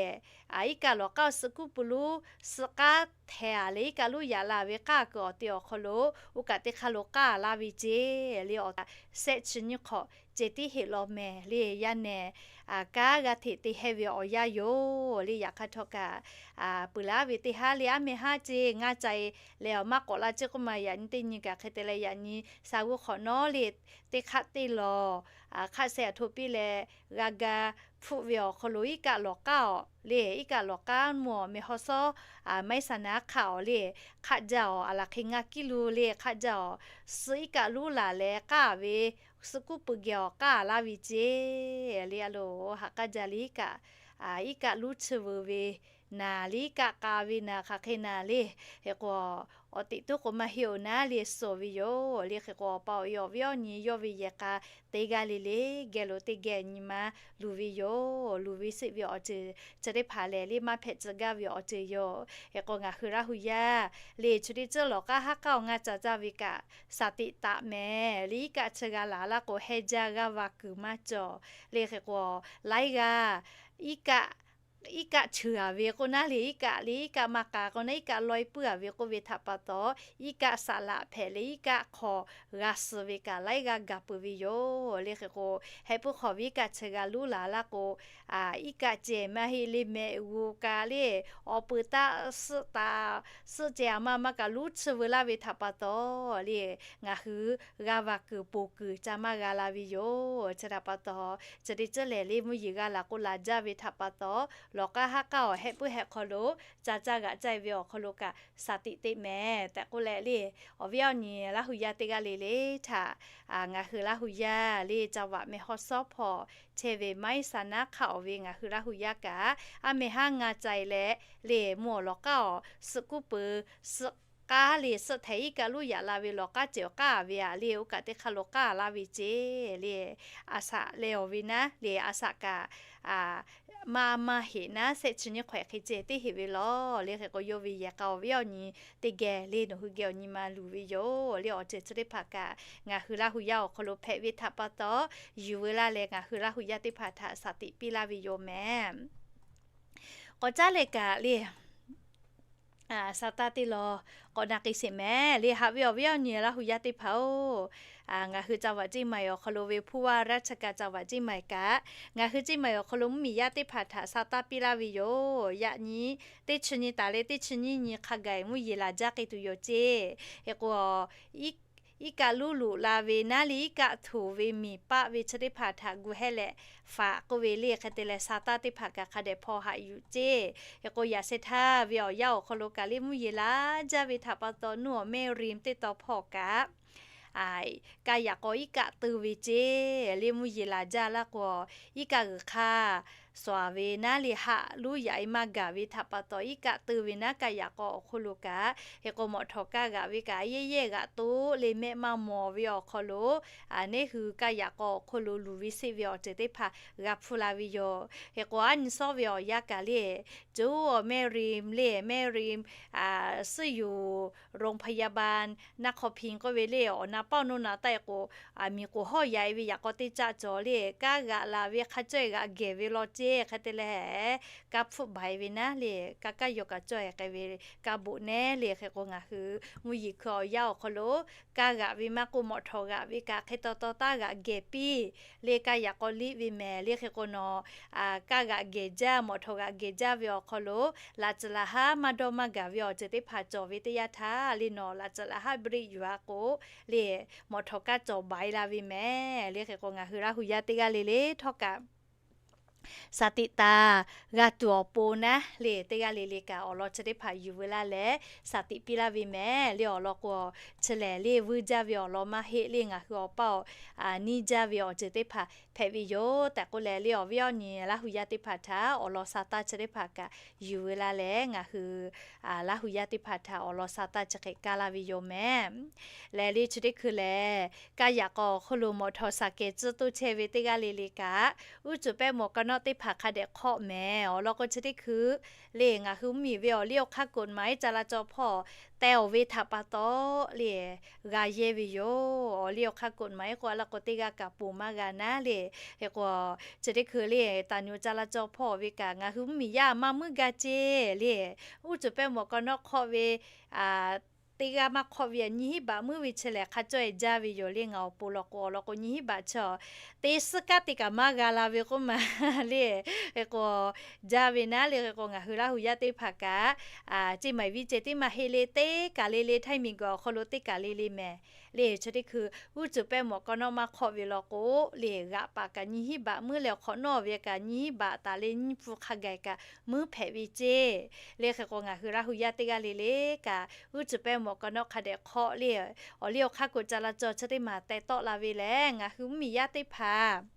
iˉ kaˆ lawˬ k'aˇ suh kuˉ peuˬ lonˉ, suh k'aˉ htehˍ a leh iˉ kaˆ lonˉ yaꞈ la ve k'aˇ kuiˬ awˬ te awˬ hk'aw lo, oˇ kaꞈ teˇ hk'aˇ lo k'aˇ laˇ ve ceˇ le. Awˬ sehˆ chi nyiˇ hk'awꞈ ceh tiˉ heˆ law mehˍ le. Yaˇ nehˬ kanˉ g'a hteꞈ te heh ve awˬ yanˇ yoˬ le. Yaꞈ hk'aˇ htawˇ kaꞈ, peuˬ laˇ ve teˇ haˉ le, aˉ meh haˉ ce ngaˇ ca e leh awˬ maˇ k'awꞈ la ce k'oˆ ma. Yaꞈ nyi teˇ nyi kaꞈ hk'e te leh, yaꞈ nyi sha g'uˇ hk'awꞈ nawˉ le, teˇ hk'aˆ teˇ lawˬ hk'aˆ seh aˬ htoꞈ piˇ leh g'a ga hpfuhˆ ve awˬ hk'aw lo iˉ kaˆ lawˬ k'aˉ awˬ le. Iˉ kaˆ lawˬ k'aˉ mvuhˇ awˬ meh haw sawˉ maiˉ saˍ naˍ hk'aˆ awˬ le, hk'aˆ jaˇ awˬ a laˬ hk'e ngaˇ kiˉ lu le. Hk'aˆ jaˇ awˬ suh iˉ kaˆ luˉ laˬ leh k'aˉ ve, suh kuˉ pui geh awˬ k'aˉ laˇ ve ce le. A lo, haꞈ k'aˉ jaˇ le iˉ kaˆ, iˉ kaˆ luˉ chi veuˬ ve naˍ le, iˉ kaˆ k'a ve naˍ hk'aˬ hk'e naˍ le. Hk'e k'o, awˬ teꞈ tuˉ k'o maˇ heˆ oˬ naˉ le suh ve yoˬ le. Hk'e k'o, awˬ pa awˬ e awˬ viˉ awˬ nyi yawˇ ve yehˬ k'a teˇ g'aˇ le le geh lo teˇ geh nyi ma luˬ ve yoˬ. Luˬ ve sheˆ ve awˬ ceuˬ chi teˇ hpaˍ lehˬ le, maˇ hpehꞈ tcuh gaˇ ve awˬ ceuˬ yoˬ. Hk'e k'o, ngaˬ hui Laˇ hu yaˇ le, chi teˇ ceuˬ lawˬ k'aˉ haˉ k'aˉ awˬ ngaˇ ca caˇ ve kaꞈ, shaˍ tiꞈ taˍ mehˍ le. Iˉ kaˆ chi g'a laˬ laˇ k'o, heˇ jaˇ g'aˇ va kuiˬ maˇ cawˬ le. Hk'e k'o, laiˉ g'aˇ iˉ kaˆ cheuˬ a ve k'o naˉ le, iˉ kaˆ le iˉ kaˆ maˇ k'a k'o naˉ, iˉ kaˆ lawehˇ puiˉ a ve k'oˆ ve htaꞈ pa taw, iˉ kaˆ saˍ laꞈ hpehꞈ leh iˉ kaˆ hk'aw g'a suh ve kaꞈ laiˉ g'aˇ gaˬ peuˬ ve yoˬ le. Hk'e k'o, heh puiˉ hk'aw ve iˉ kaˆ chi g'a luˉ laˬ laˇ k'o, iˉ kaˆ ceh maˇ heˆ le, mehꞈ g'uˬ kaꞈ le, awˬ peuˬ taˆ suhˆ taˍ suhˆ ceh a maˇ maˇ kaꞈ luˉ chi veu laˇ ve htaꞈ pa taw le, ngaˬ hui g'aˇ va kuiˬ ponˬ kuiˬ ca maˇ g'a la ve yoˬ. Chi htaꞈ pa taw, chi teˇ ceuˬ lehˬ le, mvuhˇ yeˬ g'a laˬ k'o laˬ jaˇ ve htaꞈ pa taw, lawˬ k'aˉ haˉ k'aˉ awˬ heh puiˉ heh hk'aw lo ca caˇ g'aꞈ caˇ ve awˬ hk'aw lo kaꞈ shaˍ tiꞈ teꞈ mehˍ tehꞈ k'oˆ leh le, awˬ viˉ awˬ nyi Laˇ hu yaˇ teˇ g'aˇ le le htaꞈ, ngaˬ hui Laˇ hu yaˇ le, ca vaꞈ meh haw sawˉ hpawˇ chehˇ ve maiˉ saˍ naˉ hk'aˆ awˬ ve ngaˬ hui Laˇ hu yaˇ kaꞈ, aˉ meh haˉ ngaˇ ca e leh le, mvuhˇ awˬ lawˬ k'aˉ awˬ suhˆ kuˉ peuˬ, suhˆ k'aˉ le, suhˆ htehˍ iˉ kaˆ luˉ yaꞈ la ve lawˬ k'aˉ ceh awˬ k'aˉ ve a le, oˇ kaꞈ teˇ hk'aˇ lo k'aˉ laˇ ve ce le. A shaꞈ leh awˬ ve naˉ le, a shaꞈ kaꞈ maˇ maˇ heꞈ naˉ, shehˆ chi nyiˇ hk'awehꞈ hk'e ceh teˇ heꞈ ve lawˬ le. Hk'e k'o, yawˇ ve yehˬ k'a awˬ viˉ awˬ nyi teˇ geh le, nawˬ hui geh awˬ nyi ma luˬ ve yoˬ le. Awˬ ceuˬ chi teˇ hpaˍ kaꞈ ngaˬ hui Laˇ hu yaˇ awˬ hk'aw lo hpehꞈ ve htaꞈ pa taw, yuˬ veu laˇ leh ngaˬ hui Laˇ hu yaˇ teˇ hpaˍ htaꞈ shaˍ tiꞈ piˇ laˇ ve yoˬ mehˍ. K'awꞈ caˉ leh kaꞈ le, Saˍtanˍ teˇ lawˬ k'awꞈ na k'ai sheˍ mehˍ le. Haꞈ ve awˬ viˉ awˬ nyi Laˇ hu yaˇ teˇ hpaˍ-oˬ, ngaˬ hui ca vaꞈ ceˇ ma-eˬ awˬ hk'aw lo ve hpuˇ vaˇ raˇ chi kaꞈ ca vaꞈ ceˇ ma-eˬ kaꞈ, ngaˬ hui ceˇ ma-eˬ awˬ hk'aw lo mvuhˇmiˬ yaˇ teˇ hpaˍ htaꞈ Saˍtanˍ piˇ laˇ ve yoˬ. Yaꞈ nyi teˇ chi nyi taˍ leh teˇ chi nyiˇ nyi hk'a gaˬ mvuhˇ yeˬ laˬ jaˇ k'ai tuˬ yoˬ ceˇ. Hk'e k'o, iˉ kaˆ luˉ luꞈ la ve naˉ le, iˉ kaˆ htoꞈ ve miˬ paˆ ve chi teˇ hpaˍ htaꞈ gu hehˇ leh faꞈ k'oˆ ve le. Hk'e te leh Saˍtanˍ teˇ hpaˍ kaꞈ hk'a dehꞈ hpaw haꞈ yuˬ ceˇ. Hk'e k'o, yaꞈ sheh htaˇ ve awˬ yanˇ awˬ hk'aw lo kaꞈ le, mvuhˇ yeˬ laˬ jaˇ ve htaꞈ pa taw, nuˇ awˬ mehˆ rim teˇ taw hpawˇ kaꞈ kaꞈ yaꞈ k'aw iˉ kaˆ teu ve ceˇ le. Mvuhˇ yeˬ laˬ jaˇ laˇ k'o, iˉ kaˆ g'uiˬ hk'aˇ sawˍ ve naˉ le, haꞈ luˉ yaꞈ e maˇ gaˬ ve htaꞈ pa taw, iˉ kaˆ teu ve naˉ kaˆ yaꞈ k'aw awˬ hk'oˆ lo kaꞈ. Hk'e k'o, mawꞈ htawˍ kaˇ g'aꞈ ve kaꞈ, yehˇ yehˇ g'aꞈ toˆ le, mehˆ maˇ mawˬ ve awˬ hk'aw lo, neˉ hui kaˆ yaꞈ k'aw awˬ hk'oˆ lo luˬ ve sheˆ ve awˬ ceuˬ teˇ hpaˍ g'a hpuˇ la ve yoˬ. Hk'e k'o, aˉ nyi sawˉ ve awˬ yanˇ kaꞈ le, cuˇ awˬ mehˆ rim le, mehˆ rim suhˉ yuˬ โรงพยาบาลนครพิงค์ k'oˆ ve le, awˬ na paˇ awˬ nuˇ na taˆ e k'o, miˬ k'oˍ hawˇ yaꞈ e ve yaꞈ k'aw teˇ caˆ cawˬ le, kaˇ g'aꞈ laˬ ve hk'a cawˇ e g'aꞈ gehˬ ve law ceˇ. Hk'e te leh, kaˇ hpfuhˆ baˬ e ve naˉ le, kaˇ kaˇ yaw kaꞈ cawˇ e k'ai ve, kaˇ boꞈ nehˉ le. Hk'e k'o, ngaˬ hui mvuhˇ yeˬ hkui awˬ yanˇ awˬ hk'aw lo kaˇ g'aꞈ ve maˇ k'oˆ, mawꞈ htawˍ g'aꞈ ve kaꞈ hk'e taw taw taˇ g'aꞈ gehˬ piˇ le, kaˇ yaꞈ k'aw liˇ ve mehˍ le. Hk'e k'o, nawˬ kaˇ g'aꞈ gehˬ jaˇ, mawꞈ htawˍ g'aꞈ gehˬ jaˇ ve awˬ hk'aw lo, laꞈ tcuhˍ laꞈ haˉ maˇ dawˇ maˇ gaˬ ve awˬ ceuˬ teˇ hpaˍ cawˬ ve teˇ yanˇ htaˇ le, nawˬ laꞈ tcuhˍ laꞈ haˉ break yuˬ a k'o le, mawꞈ htawˍ kaˇ cawˬ baˬ e la ve mehˍ le. Hk'e k'o, ngaˬ hui Laˇ hu yaˇ teˇ g'aˇ le le htawˇ kaꞈ shaˍ tiꞈ taˍ g'a tuˬ awˬ pon naˉ le, teˇ g'aˇ le le kaꞈ awˬ lawn chi teˇ hpaˍ yuˬ veu laˇ leh shaˍ tiꞈ piˇ laˇ ve mehˍ le. Awˬ lawn k'o, chi lehˬ le vuiˇ jaˇ ve awˬ lawn maˇ heˆ le, ngaˬ hui awˬ paˇ awˬ niˇ jaˇ ve awˬ ceuˬ teˇ hpaˍ hpehꞈ ve yoˬ tehꞈ k'oˆ leh le, awˬ viˉ awˬ nyi Laˇ hu yaˇ teˇ hpaˍ htaꞈ awˬ lawn Saˍtanˍ chi teˇ hpaˍ kaꞈ yuˬ veu laˇ leh, ngaˬ hui Laˇ hu yaˇ teˇ hpaˍ htaꞈ awˬ lawn Saˍtanˍ chi hk'e kaˇ laˇ ve yoˬ mehˍ. Lehˬ le, chi teˇ hkui lehˬ, kaˇ yaꞈ k'aw awˬ hk'oˆ lo mawꞈ htawˍ shaˍ kehˬ tcuhˉ toˇ chehˇ ve teˇ g'aˇ le le kaꞈ, uˉ cuˬ pehˇ mawˬ ka nawˉ teˇ hpaˍ hk'a dehꞈ hk'awˆ mehˍ. Awˬ lawn k'o, chi teˇ hkui le ngaˬ hui mvuhˇmiˬ ve awˬ liˇ awˬ hk'aˇ กฎหมาย จราจร hpawˇ teh awˬ ve htaꞈ pa taw le g'a yehˇ ve yoˬ. Awˬ liˇ awˬ hk'aˇ กฎหมาย k'oˆ a laˇ k'o, teˇ g'aˇ kaꞈ ponˬ maˇ g'a naˉ le. Hk'e k'o, chi teˇ hkui le taˍ nyu จราจร hpawˇ ve kaꞈ ngaˬ hui mvuhˇmiˬ yaˇ maˇ muiˉ gaˇ ceˇ le, uˉ cuˬ pehˇ mawˬ ka nawˉ hk'awˆ ve teˇ g'aˇ maˇ hk'awˆ ve, nyiˇ hinˉ baꞈ meuˉ ve chi lehˬ hk'a cawˇ-e jaˇ ve yoˬ le. Ngaˬ awˬ pon law k'o awˬ lawn k'o nyiˇ hinˉ baꞈ chi teˇ suhˉ kaˉ teˇ kaꞈ maˇ g'a la ve k'oˆ ma le. Hk'e k'o jaˇ ve naˉ le. Hk'e k'o ngaˬ hui Laˇ hu yaˇ teˇ hpaˍ kaꞈ, ceˇ maˍ viˇ ceh tiˉ maˇ heˆ le, teˇ kaˬ le le htaiˇ miˬ guiˬ awˬ hk'aw lo teˇ kaˬ le le mehˍ le. Chi teˇ hkui uˉ tcuhˍ pehˇ mawꞈ k'aw nawˉ maˇ hk'awˆ ve law k'o le, g'aꞈ paˍ kaꞈ nyiˇ hinˉ baꞈ meuˉ leh awˬ hk'awꞈ nawˉ ve kaꞈ nyiˇ hinˉ baꞈ taˍ le nyiˇ pfuhˇ hk'a gaˬ kaꞈ meuˉ hpehꞈ ve ceˇ le. Hk'e k'o ngaˬ hui Laˇ hu yaˇ teˇ g'aˇ le le kaꞈ uˉ tcuhˍ pehˇ mawꞈ k'aw nawˉ hk'a dehꞈ hk'awˆ le. Awˬ liˇ awˬ hk'aˇ kuˬ ca la caw chi teˇ maˬ teh tawˆ la ve lehˬ, ngaˬ hui mvuhˇmiˬ yaˇ teˇ hpaˍ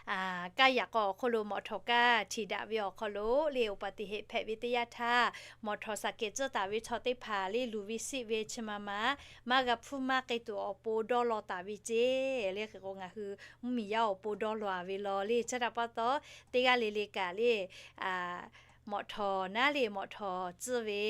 kaˇ yaꞈ k'aw awˬ hk'oˆ lo mawꞈ htawnˍ kaˇ htiꞈ daꞈ ve awˬ hk'aw lo le อุบัติเหตุ hpehꞈ ve teˇ yanˇ htaˇ, mawꞈ htawnˍ saˍ kehˬ tcuhˇ taˍ ve chaw teˇ hpaˍ le luˬ ve siˆ ve chi ma ma maˇ g'a hpuˇ maˇ k'ai tuˬ awˬ pon dawˇ law taˍ ve ceˇ le. Hk'e k'o ngaˬ hui mvuhˇmiˬ yaˇ awˬ pon dawˇ law-a ve law le. Chi htaꞈ pa taw, teˇ g'aˇ le le kaꞈ le mawꞈ htawnˍ naˉ le mawꞈ htawnˍ tcuhˇ ve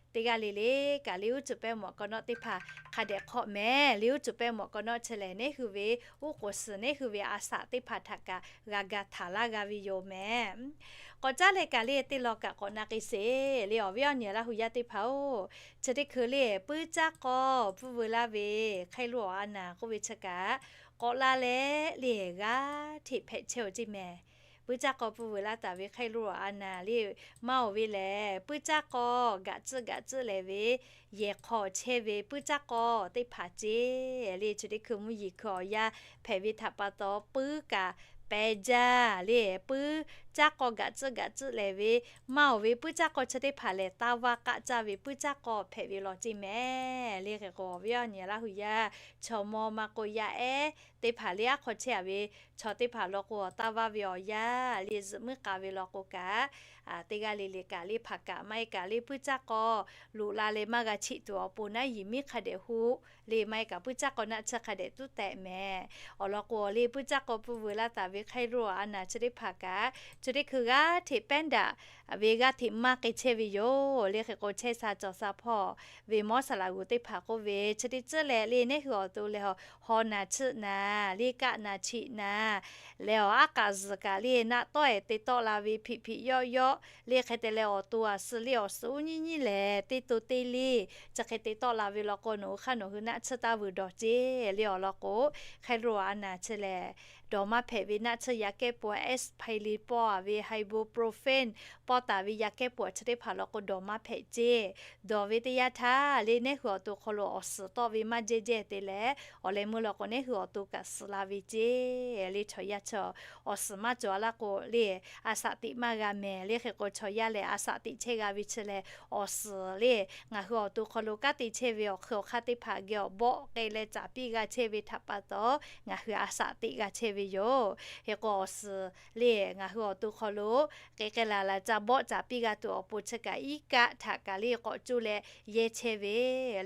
teˇ g'aˇ le le kaꞈ le uˉ tcuhˍ pehˇ mawꞈ k'aw nawˉ teˇ hpaˍ hk'a dehꞈ hk'awˆ mehˍ le. Uˉ tcuhˍ pehˇ mawꞈ k'aw nawˉ chi lehˬ neˇ hui ve uˉ k'oˍ suhˍ neˇ hui ve a shaꞈ teˇ hpaˍ htaꞈ kaꞈ g'a ga htaˍ laˇ g'a ve yoˬ mehˍ. K'awꞈ caˉ leh kaꞈ le teˇ law kaꞈ k'awꞈ na k'ai sheˍ le. Awˬ viˉ awˬ nyi Laˇ hu yaˇ teˇ hpaˍ-oˬ, chi teˇ hkui le puiˉ caˉ k'aw pfuhˇ veu laˇ ve hk'e lo awˬ a naˍ k'oˆ ve chi kaꞈ k'awꞈ la leh le g'aˇ hteꞈ hpehꞈ chehˇ-oˬ ceˇ mehˍ. Puiˉ caˉ k'aw pfuhˇ veu laˇ taˍ ve hk'e lo awˬ a naˍ le maˇ oˬ ve lehˬ, puiˉ caˉ k'aw gaꞈ tcuhˆ gaꞈ tcuhˆ lehˬ ve yehˬ hk'aw chehˇ ve puiˉ caˉ k'aw teˇ hpaˍ ceˇ le. Chi teˇ hkui mvuhˇ yeˬ hkui awˬ yanˇ hpehꞈ ve htaꞈ pa taw, puiˉ kaꞈ pehˬ jaˇ le. Puiˉ caˉ k'aw gaꞈ tcuhˆ gaꞈ tcuhˆ lehˬ ve maˇ oˬ ve puiˉ caˉ k'aw chi teˇ hpaˍ lehˬ, taˇ vaˇ k'aˆ caˇ ve puiˉ caˉ k'aw hpehꞈ ve law ceˇ mehˍ le. Hk'e k'o awˬ viˉ awˬ nyi Laˇ hu yaˇ chaw mawˇ maˇ k'oˆ yaˇ ehˉ teˇ hpaˍ le aˉ hk'aw chehˇ-a ve chaw teˇ hpaˍ law k'o, taˇ vaˇ ve awˬ yanˇ le zuhꞈ muiˉ k'a ve law k'o kaꞈ, teˇ g'aˇ le le kaꞈ le hpaˍ kaꞈ maˇ heˆ kaꞈ le puiˉ caˉ k'aw loꞈ la leh maˇ g'a cheˆ tuˬ awˬ pon naˉ yiˍ miˉ hk'a dehꞈ hoˆ le maˇ heˆ kaꞈ puiˉ caˉ k'aw naˆ tsuhˇ hk'a dehꞈ tuˉ tehꞈ mehˍ. Awˬ lawn k'o le puiˉ caˉ k'aw pfuhˇ veu laˇ taˍ ve hk'e lo awˬ a naˍ chi teˇ hpaˍ kaꞈ chi teˇ hkui g'aˇ hteꞈ pehˉ daꞈ ve g'aˇ hteꞈ maˇ k'ai chehˇ ve yoˬ le. Hk'e k'o chehˇ sha cawˬ sha hpawˇ ve mawˇ saˍ laꞈ g'uˬ teˇ hpaˍ k'oˆ ve, chi teˇ tcuhˉ leh le neˇ hui awˬ to leh haw naˍ tsuhˆ naˍ le kaˆ naˍ cheꞈ naˍ leh awˬ aˉ k'aꞈ zuhˬ kaꞈ le naˆ tawˆ-e te tawˆ la ve hpiꞈ hpiꞈ yawˆ yawˆ le. Hk'e te leh awˬ to a suh le awˬ suhˍ uˉ nyiˇ nyiˇ lehˬ teˇ to teˇ le chi hk'e te tawˆ la ve law k'o, nawˬ hui hk'aˇ nawˬ hui naˆ tsuhˇ taˇ vuiˬ dawˬ ceˇ le. Awˬ lawn k'o hk'e lo awˬ a naˍ chi lehˬ dawˬ maˇ hpehꞈ ve naˆ tsuhˇ yaꞈ kehˉ pawˆ aspirin pawˆ-a ve ibuprofen pawˆ taˍ ve yaꞈ kehˉ pawˆ chi teˇ hpaˍ law k'o dawˬ maˇ hpehꞈ ceˇ. Dawˬ ve teˇ yanˇ htaˇ le neˇ hui awˬ to hk'aw lo awˬ suhˍ tawˆ ve maˇ jehˇ jehˇ te leh, awˬ leh meuˇ law k'o neˇ hui awˬ to kaꞈ suhˍ la ve ceˇ le. Chaw yaˇ chaw awˬ suhˍ maˇ cawˬ-a laˇ k'o le a shaꞈ teꞈ maˇ g'a mehˍ le. Hk'e k'o chaw yaˇ lehˬ a shaꞈ teꞈ chehˇ g'a ve chi lehˬ awˬ suhˍ le ngaˬ hui awˬ to hk'aw lo kanˉ te chehˇ ve awˬ hk'ui awˬ hk'aˇ teˇ hpaˍ geh awˬ bawˆ k'ai leh caˍ piˇ g'a chehˇ ve htaꞈ pa taw ngaˬ hui a shaꞈ teꞈ g'a chehˇ ve yoˬ. Hk'e k'o awˬ suhˍ le ngaˬ hui awˬ to hk'aw lo k'ai k'ai laˬ laˬ ca bawˆ caˍ piˇ g'a tuˬ awˬ pon chi kaꞈ iˉ kaˆ htaꞈ kaꞈ le k'awꞈ cuˇ leh yehˇ chehˇ ve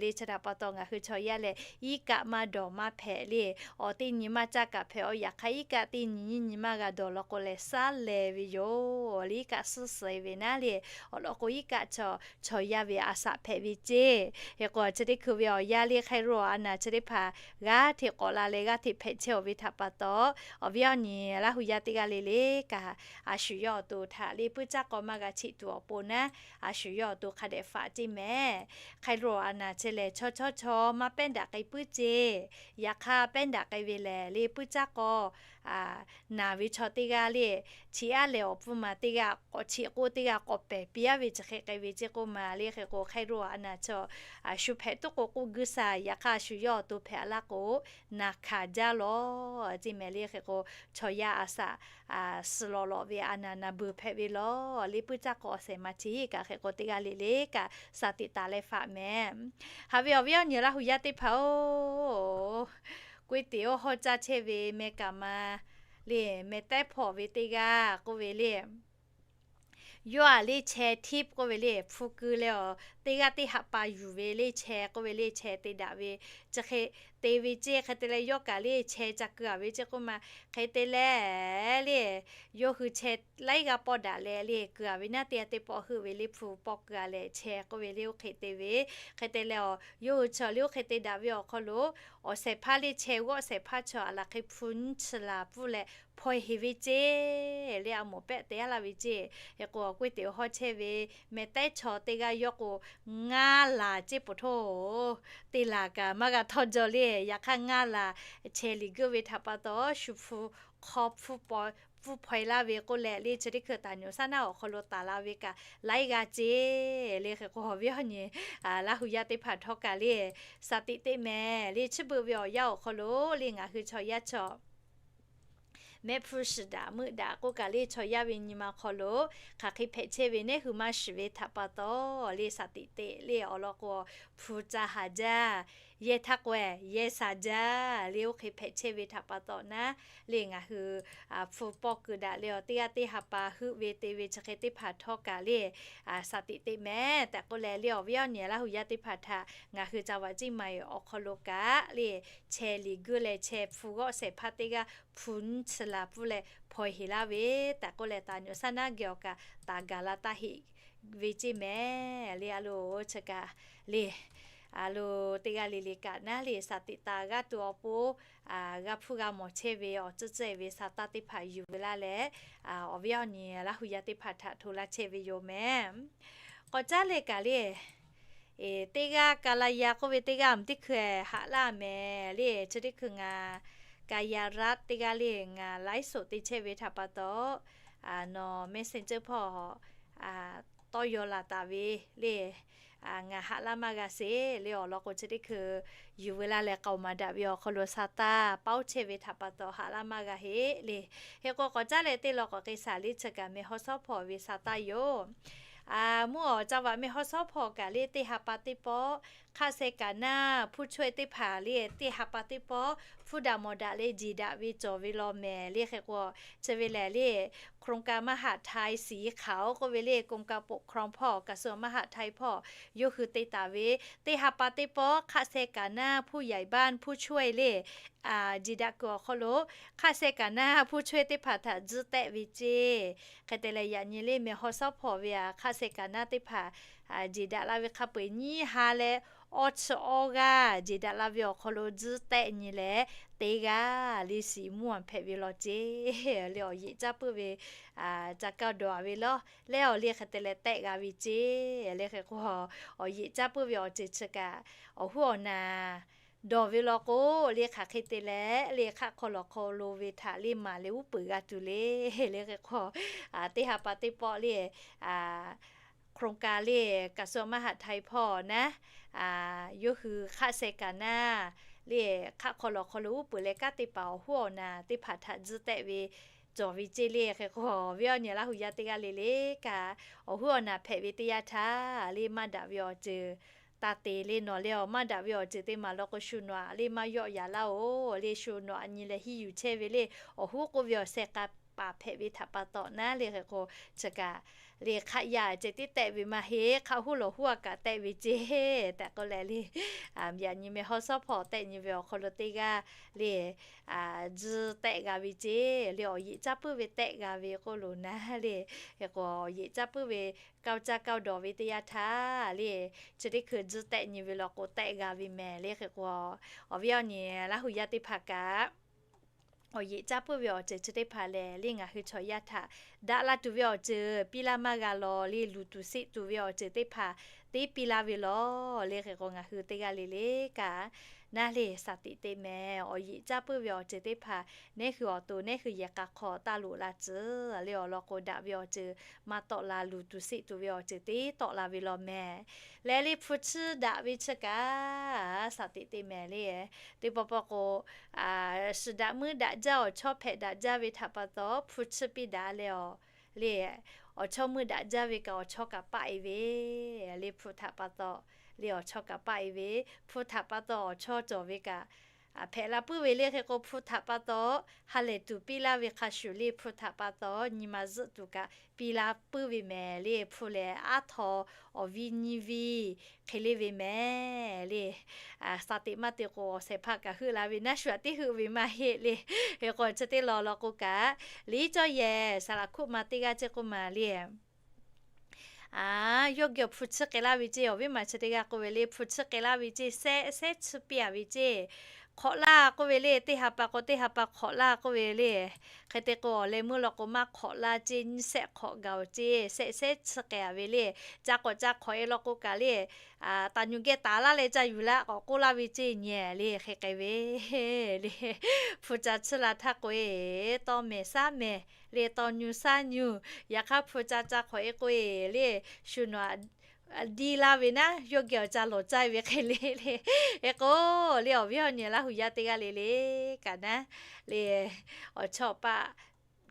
le. Chi htaꞈ pa taw ngaˬ hui chaw yaˇ lehˬ iˉ kaˆ maˇ dawˬ maˇ hpehꞈ le. Awˬ teˇ nyi maˇ caˇ kaꞈ hpehꞈ-oˬ. Yaꞈ hk'aˇ iˉ kaˆ teˇ nyi nyiˇ nyi maˇ g'a dawˬ law k'o lehˬ saˉ leh ve yoˬ le. Iˉ kaˆ suhˉ suhˍ-e ve naˉ le. Awˬ lawn k'o iˉ kaˆ chaw chaw yaˇ ve a shaꞈ hpehꞈ ve ceˇ. Hk'e k'o chi teˇ hkui ve awˬ yanˇ le hk'e lo awˬ a naˍ chi teˇ hpaˍ g'aˇ hteꞈ k'awꞈ la leh g'aˇ hteꞈ hpehꞈ chehˇ-oˬ ve htaꞈ pa taw, awˬ viˉ awˬ nyi Laˇ hu yaˇ teˇ g'aˇ le le kaꞈ a shu yawˇ awˬ to htaꞈ le puiˉ caˉ k'aw maˇ g'a cheˆ tuˬ awˬ pon naˉ, a shu yawˇ awˬ to hk'a dehꞈ faꞈ ceˇ mehˍ. Hk'e lo awˬ a naˍ chi lehˬ chaw chaw chaw maˇ pehˉ daꞈ k'ai puiˉ ceˇ. Yaꞈ hk'aˇ pehˉ daꞈ k'ai ve lehˬ le puiˉ caˉ k'aw naˬ ve chaw teˇ g'aˇ le, chi aˉ lehˬ awˬ pfuhˇ ma teˇ g'aˇ k'awꞈ cheˆ k'o teˇ g'aˇ k'awꞈ pehˬ piˇ-a ve chi hk'e k'ai ve ceˇ k'oˆ ma le. Hk'e k'o hk'e lo awˬ a naˍ chaw a shu hpehꞈ tuˉ k'o k'oˆ guˇ sha. Yaꞈ hk'aˇ a shu yawˇ awˬ to hpehꞈ-a laˇ k'o naˬ hkanˍ jaˇ lawˬ ceˇ mehˍ le. Hk'e k'o chaw yaˇ a shaꞈ suh lawꞈ lawꞈ ve a naˍ naˍ beuˬ hpehꞈ ve lawˬ le. Puiˉ caˇ k'aw awˬ shehˍ ma chi kaꞈ hk'e k'o teˇ g'aˇ le le kaꞈ shaˍ tiꞈ taˍ leh faꞈ mehˍ. Haꞈ ve awˬ viˉ awˬ nyi Laˇ hu yaˇ teˇ hpaˍ-oˬ, k'oˆ-e teꞈ-oˬ hawˇ caˇ chehˇ ve meh kaˍ ma le meh tehˉ hpawˇ ve teˇ g'aˇ k'oˆ ve le, yawˇ a le cheh ทิป k'oˆ ve le hpu keu leh awˬ teˇ g'aˇ teˇ haꞈ pa yuˬ ve le cheh k'oˆ ve le cheh te daꞈ ve chi hk'e te ve ceˇ. Hk'e te leh yawˇ kaꞈ le cheh ca keu-a ve ceˇ k'oˆ ma. Hk'e te leh le yawˇ hui cheh laiˉ g'aˇ pawˆ daꞈ leh le keu-a ve naˉ teˇ g'aˇ teˇ pawˆ heuˆ ve le hpu pawˆ keu-a leh cheh k'oˆ ve le oˇ hk'e te ve. Hk'e te leh awˬ yawˇ hui chaw le oˇ hk'e te daꞈ ve awˬ hk'aw lo awˬ shehˍ hpaˇ le cheh g'awˆ shehˍ hpaˇ chaw a laˬ hk'e hpu nyiˇ chi laˬ pfuhˇ leh hpaw-e heˍ ve ceˇ le a mawˬ pehˆ te-a laˇ ve ceˇ. Hk'e k'o k'oˆ-e teꞈ hawˇ chehˇ ve meh tehˉ chaw teˇ g'aˇ yawˇ k'o ngaˇ laˬ ceˇ poˬ htoˇ. Teˇ laˬ kaꞈ maˇ g'a htawˇ jaw le. Yaꞈ hk'aˇ ngaˇ laˬ chehˇ liꞈ geuˆ ve htaꞈ pa taw, shu hpu hk'aw hpu hpaw-e laˇ ve k'oˆ leh le, chi teˇ hkui taˍ nyuꞈ saˉ naˉ awˬ hk'aw lo taˍ la ve kaꞈ laiˉ g'aˇ ceˇ le. Hk'e k'o, awˬ viˉ awˬ nyi Laˇ hu yaˇ teˇ hpaˍ htawˇ kaꞈ le, saˍ tiꞈ teˇ mehˍ le, chi beuꞈ ve awˬ yanˇ awˬ hk'aw lo le, ngaˬ hui chaw yaˇ chaw mehˆ hpfuhˇ shiˍ daꞈ meuˆ daꞈ k'oˆ kaꞈ le, chaw yaˇ ve nyi ma hk'aw lo hk'aˬ hk'e hpehꞈ chehˇ ve, neˉ hui maˇ shiˍ ve htaꞈ pa taw le, saˍ tiꞈ teꞈ le awˬ lawn k'o, hpu ca haˍ jaˇ, yehˇ htaˇ k'awehˇ yehˇ saˍ jaˇ le, oˇ hk'e hpehꞈ chehˇ ve htaꞈ pa taw naˉ le, ngaˬ hui hpu pawˇ keu daꞈ le awˬ teˇ g'aˇ teˇ ha pa heuˆ ve te ve chi hk'e teˇ hpaˍ htawˇ kaꞈ le, saˍ tiꞈ teˇ mehˍ tehꞈ k'oˆ leh le, awˬ viˉ awˬ nyi Laˇ hu yaˇ teˇ hpaˍ htaꞈ ngaˬ hui ca vaꞈ ciˇ ma-e awˬ hk'aw lo kaꞈ le, chehˇ liꞈ geuˆ leh chehˇ hpu g'awˆ shehˍ hpaˇ teˇ g'aˇ hpu nyiˇ chi laˬ pfuhˇ leh hpaw-e heˍ laˇ ve tehꞈ k'oˆ leh, taˍ nyuꞈ saˉ naˉ geh awˬ kaꞈ taˍ gaˬ la taˇ heˆ ve ceˇ mehˍ le. A lo, chi kaꞈ le, a lo, teˇ g'aˇ le le kaꞈ naˉ le, saˍ tiꞈ taˍ g'aˇ tuˬ awˬ pon g'a hpuˇ g'a mawˬ chehˇ ve awˬ tcuhˇ tcuhˇ-e ve sa taˇ teˇ hpaˍ yuˬ ve laˇ leh, awˬ viˉ awˬ nyi Laˇ hu yaˇ teˇ hpaˍ htaꞈ hto laˇ chehˇ ve yoˬ mehˍ. K'awꞈ caˉ leh kaꞈ le, teˇ g'aˇ ka la ya k'oˆ ve teˇ g'aˇ mvuhˇ teˇ hkui haꞈ laˇ mehˍ le, chi teˇ hkui ngaˬ ka ya raˆ teˇ g'aˇ le, ngaˬ laiˉ soˍ te chehˇ ve htaꞈ pa taw, nawˬ Messenger hpawˇ tawˇ yaw laˬ taˍ ve le, ngaˬ haꞈ laˇ maˇ g'a sheˍ le. Awˬ lawn k'o, chi teˇ hkui yuˬ ve laˇ leh k'aoˍ maˍ daꞈ ve awˬ hk'aw lo sa taˇ paoˉ chehˇ ve htaꞈ pa taw haꞈ laˇ maˇ g'a heˆ le. Hk'e k'o, k'awꞈ caˉ leh teˇ law k'awꞈ k'ai shaˍ le, chi kaꞈ meh hawˉ shawˉ hpawˇ ve sa taˇ yoˬ. Mvuhˇ awˬ ca vaꞈ meh hawˉ shawˉ hpawˇ kaꞈ le, teˇ ha pa teˇ pawˆ hk'aˆ seh kaꞈ naˇ hpu chaweh teˇ hpaˍ le, teˇ ha pa teˇ pawˆ hpuˇ daꞈ mawˬ daꞈ leh jeˬ daꞈ ve cawˬ ve law mehˍ le. Hk'e k'o, chi ve lehˬ le, โครงการมหาดไทย สีขาว k'oˆ ve le, กรมการปกครอง hpawˇ กระทรวงมหาดไทย hpawˇ yawˇ hui te taˍ ve, teˇ ha pa teˇ pawˆ hk'aˆ seh kaꞈ naˇ ผู้ใหญ่บ้าน ผู้ช่วย le, jeˬ daꞈ kuiˬ awˬ hk'aw lo hk'aˆ seh kaꞈ naˇ ผู้ช่วย teˇ hpaˍ htaꞈ tzuhˇ tehˆ ve ceˇ. Hk'e te leh, yaꞈ nyi le meh hawˉ shawˉ hpawˇ ve hk'aˆ seh kaꞈ naˇ teˇ hpaˍ jeˬ daꞈ la ve hk'a peu-eˬ nyiˇ ha leh awˇ chi awˇ g'aˇ jeˬ daꞈ la ve awˬ hk'aw lo tzuhˇ tehˆ nyi leh, teˇ g'aˇ le shiˍ mvuhˇ hpehꞈ ve law ceˇ le. Awˬ yeꞈ caˇ puiˉ ve ca kaˇ dawˬ-a ve law leh, awˬ le hk'e te leh tehˆ g'a ve ceˇ le. Hk'e k'o, awˬ yeꞈ caˇ puiˉ ve awˬ ceuˬ chi kaꞈ awˬ huˉ awˬ naˍ dawˬ ve law k'o le, hk'aˬ hk'e te leh le hk'aˆ hk'aw lawˬ hk'aw lo ve htaꞈ le maˍ leh uˉ peunˍ g'a tuˬ le. Le hk'e k'o, teˇ ha pa teˇ pawˆ le โครงการ le กระทรวงมหาดไทย hpawˇ naˉ, yawˇ hui hk'aˆ seh kaꞈ naˇ le hk'aˆ hk'aw lawˬ hk'aw lo uˉ peunˍ leh kanˉ te paˍ awˬ huˉ awˬ naˍ teˇ hpaˍ htaꞈ tzuhˇ tehˆ ve cawˬ ve ceˇ le. Hk'e k'o, awˬ viˉ awˬ nyi Laˇ hu yaˇ teˇ g'aˇ le le kaꞈ, awˬ huˉ awˬ naˍ hpehꞈ ve teˇ yanˇ htaˇ le maˇ daꞈ ve awˬ ceuˬ taˇ te le. Nawˬ le awˬ maˇ daꞈ ve awˬ ceuˬ te maˍ law k'o, shu nawˬ aꞈ le maˇ yawˆ yaꞈ laˇ-oˬ le. Shu nawˬ aꞈ nyi leh hiˇ yuˬ chehˇ ve le, awˬ huˉ k'oˆ ve awˬ sheh k'a paˍ hpehꞈ ve htaꞈ pa taw naˉ le. Hk'e k'o, chi kaꞈ le hk'aˆ yaˇ ceh tiˉ tehˆ ve maˇ heˆ, hk'aˆ huˉ lawˬ huˉ a kaꞈ tehˆ ve ceˇ tehꞈ k'oˆ leh le, yaꞈ nyi meh hawˉ shawˉ hpawˇ tehˆ nyi ve awˬ hk'aw lo teˇ g'aˇ le tzuhˇ tehˆ g'a ve ceˇ le. Awˬ yeꞈ caˇ puiˉ ve tehˆ g'a ve k'oˆ lo naˉ le. Hk'e k'o, awˬ yeꞈ caˇ puiˉ ve kaoˇ caˇ kaoˇ dawˬ ve teˇ yanˇ htaˇ le, chi teˇ hkui tzuhˇ tehˆ nyi ve law k'o tehˆ g'a ve mehˍ le. Hk'e k'o, awˬ viˉ awˬ nyi Laˇ hu yaˇ teˇ hpaˍ kaꞈ awˬ yeꞈ caˇ puiˉ ve awˬ ceuˬ chi teˇ hpaˍ lehˬ le, ngaˬ hui chaw yaˇ htaꞈ daꞈ la tuˬ ve awˬ ceuˬ piˇ laˇ maˇ g'a law le. Luˬ tuˬ seˆ tuˬ ve awˬ ceuˬ teˇ hpaˍ teˇ piˇ laˇ ve law le. Hk'e k'o, ngaˬ hui teˇ g'aˇ le le kaꞈ naˉ le saˍ tiꞈ teˇ mehˍ, awˬ yeꞈ caˇ puiˉ ve awˬ ceuˬ teˇ hpaˍ neˉ hui awˬ to neˉ hui yehˬ k'a hk'aw taˇ loꞈ la tcuh le. Awˬ lawn k'o, daꞈ ve awˬ ceuˬ maˇ tawˆ la, luˬ tuˬ seˆ tuˬ ve awˬ ceuˬ teˇ tawˆ la ve law mehˍ. Leh le hpu chiˇ daꞈ ve chi kaꞈ saˍ tiꞈ teˇ mehˍ le. Teˇ pawˆ pawˆ k'o, shiˍ daꞈ meuˇ daꞈ jaˇ awˬ chawˇ hpehꞈ daꞈ jaˇ ve htaꞈ pa taw hpu chiˇ piˇ daꞈ leh awˬ le, awˬ chawˇ meuˇ daꞈ jaˇ ve kaꞈ awˬ chawˇ kaꞈ paˆ-e ve le. Hpu htaꞈ pa taw le awˬ chawˇ kaꞈ paˆ-e ve, hpu htaꞈ pa taw awˬ chawˇ cawˬ ve kaꞈ hpehꞈ la puiˉ ve le. Hk'e k'o, hpu htaꞈ pa taw ha lehˬ tuˬ piˇ laˇ ve hk'a shuˍ le, hpu htaꞈ pa taw nyi ma zuhˆ tuˬ kaꞈ piˇ la puiˉ ve mehˍ le. Hpu lehˬ aˉ htaw awˬ viˇ nyiˇ viˇ hk'e le ve mehˍ le. Saˍ tiꞈ maˇ te k'o, awˬ shehˍ hpaˇ kaꞈ heuˆ la ve naˉ shu aꞈ teˇ heuˆ ve maˇ heˆ le. Hk'e k'o, chi teˇ law law k'o kaꞈ, liˇ cawˇ yehˬ saˍ laˍ hkuˆ ma teˇ g'aˇ ceˇ k'oˆ ma le. Yawˇ geh awˬ hpu chiˇ k'ai laˇ ve ceˇ, awˬ viˉ ma chi teˇ g'aˇ k'oˆ ve le, hpu chiˇ k'ai laˇ ve ceˇ, sehˉ sehˉ chiˇ piˇ-a ve ceˇ. hk'awꞈ laˇ k'oˆ ve le, teˇ ha pa k'o teˇ ha pa hk'awꞈ laˇ k'oˆ ve le. Hk'e te k'o, awˬ leh meuˇ law k'o maˇ hk'awꞈ laˇ ceˇ, nyiˇ shehˆ hk'awꞈ gaˬ-oˬ ceˇ, shehˆ shehˆ chi k'ai-a ve le. Ca k'awꞈ ca hk'awꞈ-e law k'o kaꞈ le, taˍ nyu geh taˍ laˇ leh ca yuˬ laˇ k'awꞈ k'oˆ laˇ ve ceˇ nyi le, hk'e k'ai ve le. Hpu ca tsuhˇ la htaˇ k'o-e, tawˇ mehˍ shaˉ mehˍ le, taw nyu shaˉ nyu. Yaꞈ hk'aˇ hpu ca ca hk'awꞈ-e k'o-e le, shu nawˬ diˇ laˇ ve naˉ, yawˇ geh awˬ ca lawˬ caiˇ ve hk'e le le. Hk'e k'o le, awˬ viˉ awˬ nyi Laˇ huˍ yaˇ teˇ g'aˇ le le kaꞈ naˉ le, awˬ chawˇ paˆ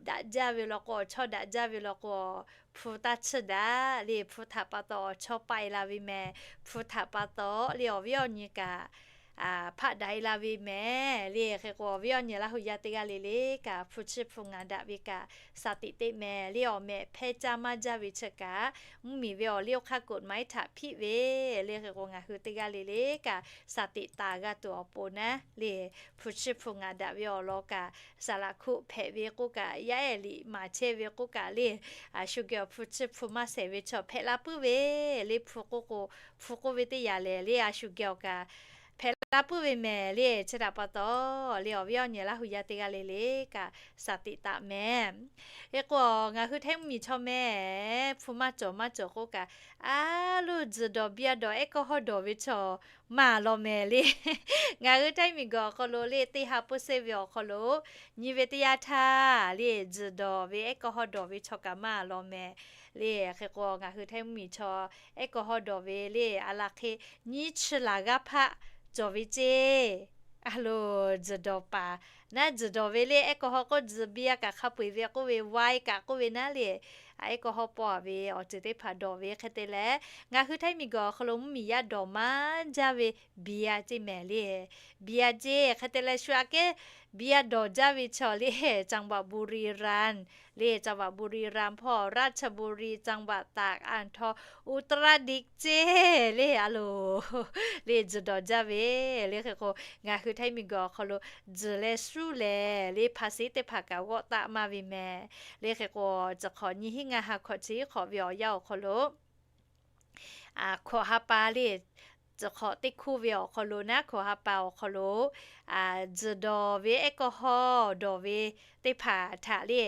daꞈ jaˇ ve law k'o, awˬ chawˇ daꞈ jaˇ ve law k'o, hpu taˇ tsuhˇ daꞈ le. Hpu htaꞈ pa taw awˬ chawˇ paˆ-e la ve mehˍ. Hpu htaꞈ pa taw le, awˬ viˉ awˬ nyi kaꞈ hpaˆ daꞈ-e la ve mehˍ le. Hk'e k'o, awˬ viˉ awˬ nyi Laˇ huˍ yaˇ teˇ g'aˇ le le kaꞈ, hpu tsuhˇ hpu ngaˬ daꞈ ve kaꞈ, shaˍ tiꞈ teꞈ mehˍ le. Awˬ mehꞈ hpehˇ caˇ maˇ jaˇ ve chi kaꞈ, mvuhˇmiˬ ve awˬ liˇ awˬ hk'aˇ กฎหมาย htaꞈ hpiˆ ve le. Hk'e k'o, ngaˬ hui teˇ g'aˇ le le kaꞈ shaˍ tiꞈ taˍ g'a tuˬ awˬ pon naˉ le, hpu tsuhˇ hpu ngaˬ daꞈ ve awˬ lawn kaꞈ, saˍ laꞈ hkuˆ hpehꞈ ve k'oˆ kaꞈ, yaˇ ehˉ liꞈ maˍ chehˇ ve k'oˆ kaꞈ le, a shu geh awˬ hpu tsuhˇ hpu maˇ shehˍ ve chaw hpehꞈ la puiˉ ve le. Hpu k'oˆ k'o, hpu k'oˆ ve teˇ yanˇ lehˬ le, a shu geh awˬ kaꞈ hpehꞈ la puiˉ ve mehˍ le. Chi htaꞈ pa taw le, awˬ viˉ awˬ nyi Laˇ huˍ yaˇ teˇ g'aˇ le le kaꞈ shaˍ tiꞈ taˍ mehˍ. Hk'e k'o, ngaˬ hui Htaiˇ mvuhˇmiˬ chaw mehˍ, hpu maˇ cawˬ maˇ cawˬ k'oˆ kaꞈ, a loˇ tzuhˬ dawˬ, biˇ a dawˬ, แอลกอฮอล์ dawˬ ve chaw maˇ law mehˍ le. Ngaˬ hui Htaiˇ miˬguiˬ awˬ hk'aw lo le, teˇ ha เปอร์เซ็นต์ ve awˬ hk'aw lo nyi ve teˇ yanˇ htaˇ le, tzuhˬ dawˬ ve แอลกอฮอล์ dawˬ ve chaw kaꞈ maˇ law mehˍ le. Hk'e k'o, ngaˬ hui Htaiˇ mvuhˇmiˬ chaw แอลกอฮอล์ dawˬ ve le, a laˬ hk'e nyiˇ chi laˬ g'aˇ hpaˆ cawˬ ve ceˇ. A loˬ, tzuhˬ dawˬ paˍ naˉ, tzuhˬ dawˬ ve le แอลกอฮอล์ k'oˆ, tzuhˬ เบียร์ kaꞈ hk'a peu-eˬ ve k'oˆ ve, wine kaꞈ k'oˆ ve naˉ le, แอลกอฮอล์ paw-a ve awˬ ceuˬ teˇ hpaˍ dawˬ ve hk'e te leh, ngaˬ hui Htaiˇ miˬguiˬ awˬ hk'aw lo mvuhˇmiˬ yaˇ dawˬ maˇ jaˇ ve เบียร์ ceˇ mehˍ le. เบียร์ ceˇ hk'e te leh, shu aꞈ kehˉ เบียร์ dawˬ jaˇ ve chaw le, จังหวัดบุรีรัมย์ le, จังหวัดบุรีรัมย์ hpawˇ, ราชบุรี จังหวัดตาก อ่างทอง อุตรดิตถ์ ceˇ le. A loˬ, le tzuhˬ dawˬ jaˇ ve le. Hk'e k'o, ngaˬ hui Htaiˇ miˬguiˬ awˬ hk'aw lo tzuhˬ leh shuˉ lehˬ le, ภาษี teˇ hpaˍ kaꞈ g'awˆ taˆ maˇ ve mehˍ le. Hk'e k'o, tcuh hk'awꞈ nyiˇ hinˉ ngaˇ ha hkawꞈ chi hiˉ hk'awꞈ ve awˬ yanˇ awˬ hk'aw lo, hkawꞈ ha pa le, tcuh hk'awꞈ teˇ hkuˇ ve awˬ hk'aw lo naˉ, hkawꞈ ha pa awˬ hk'aw lo tzuhˬ dawˬ ve แอลกอฮอล์ dawˬ ve teˇ hpaˍ htaꞈ le,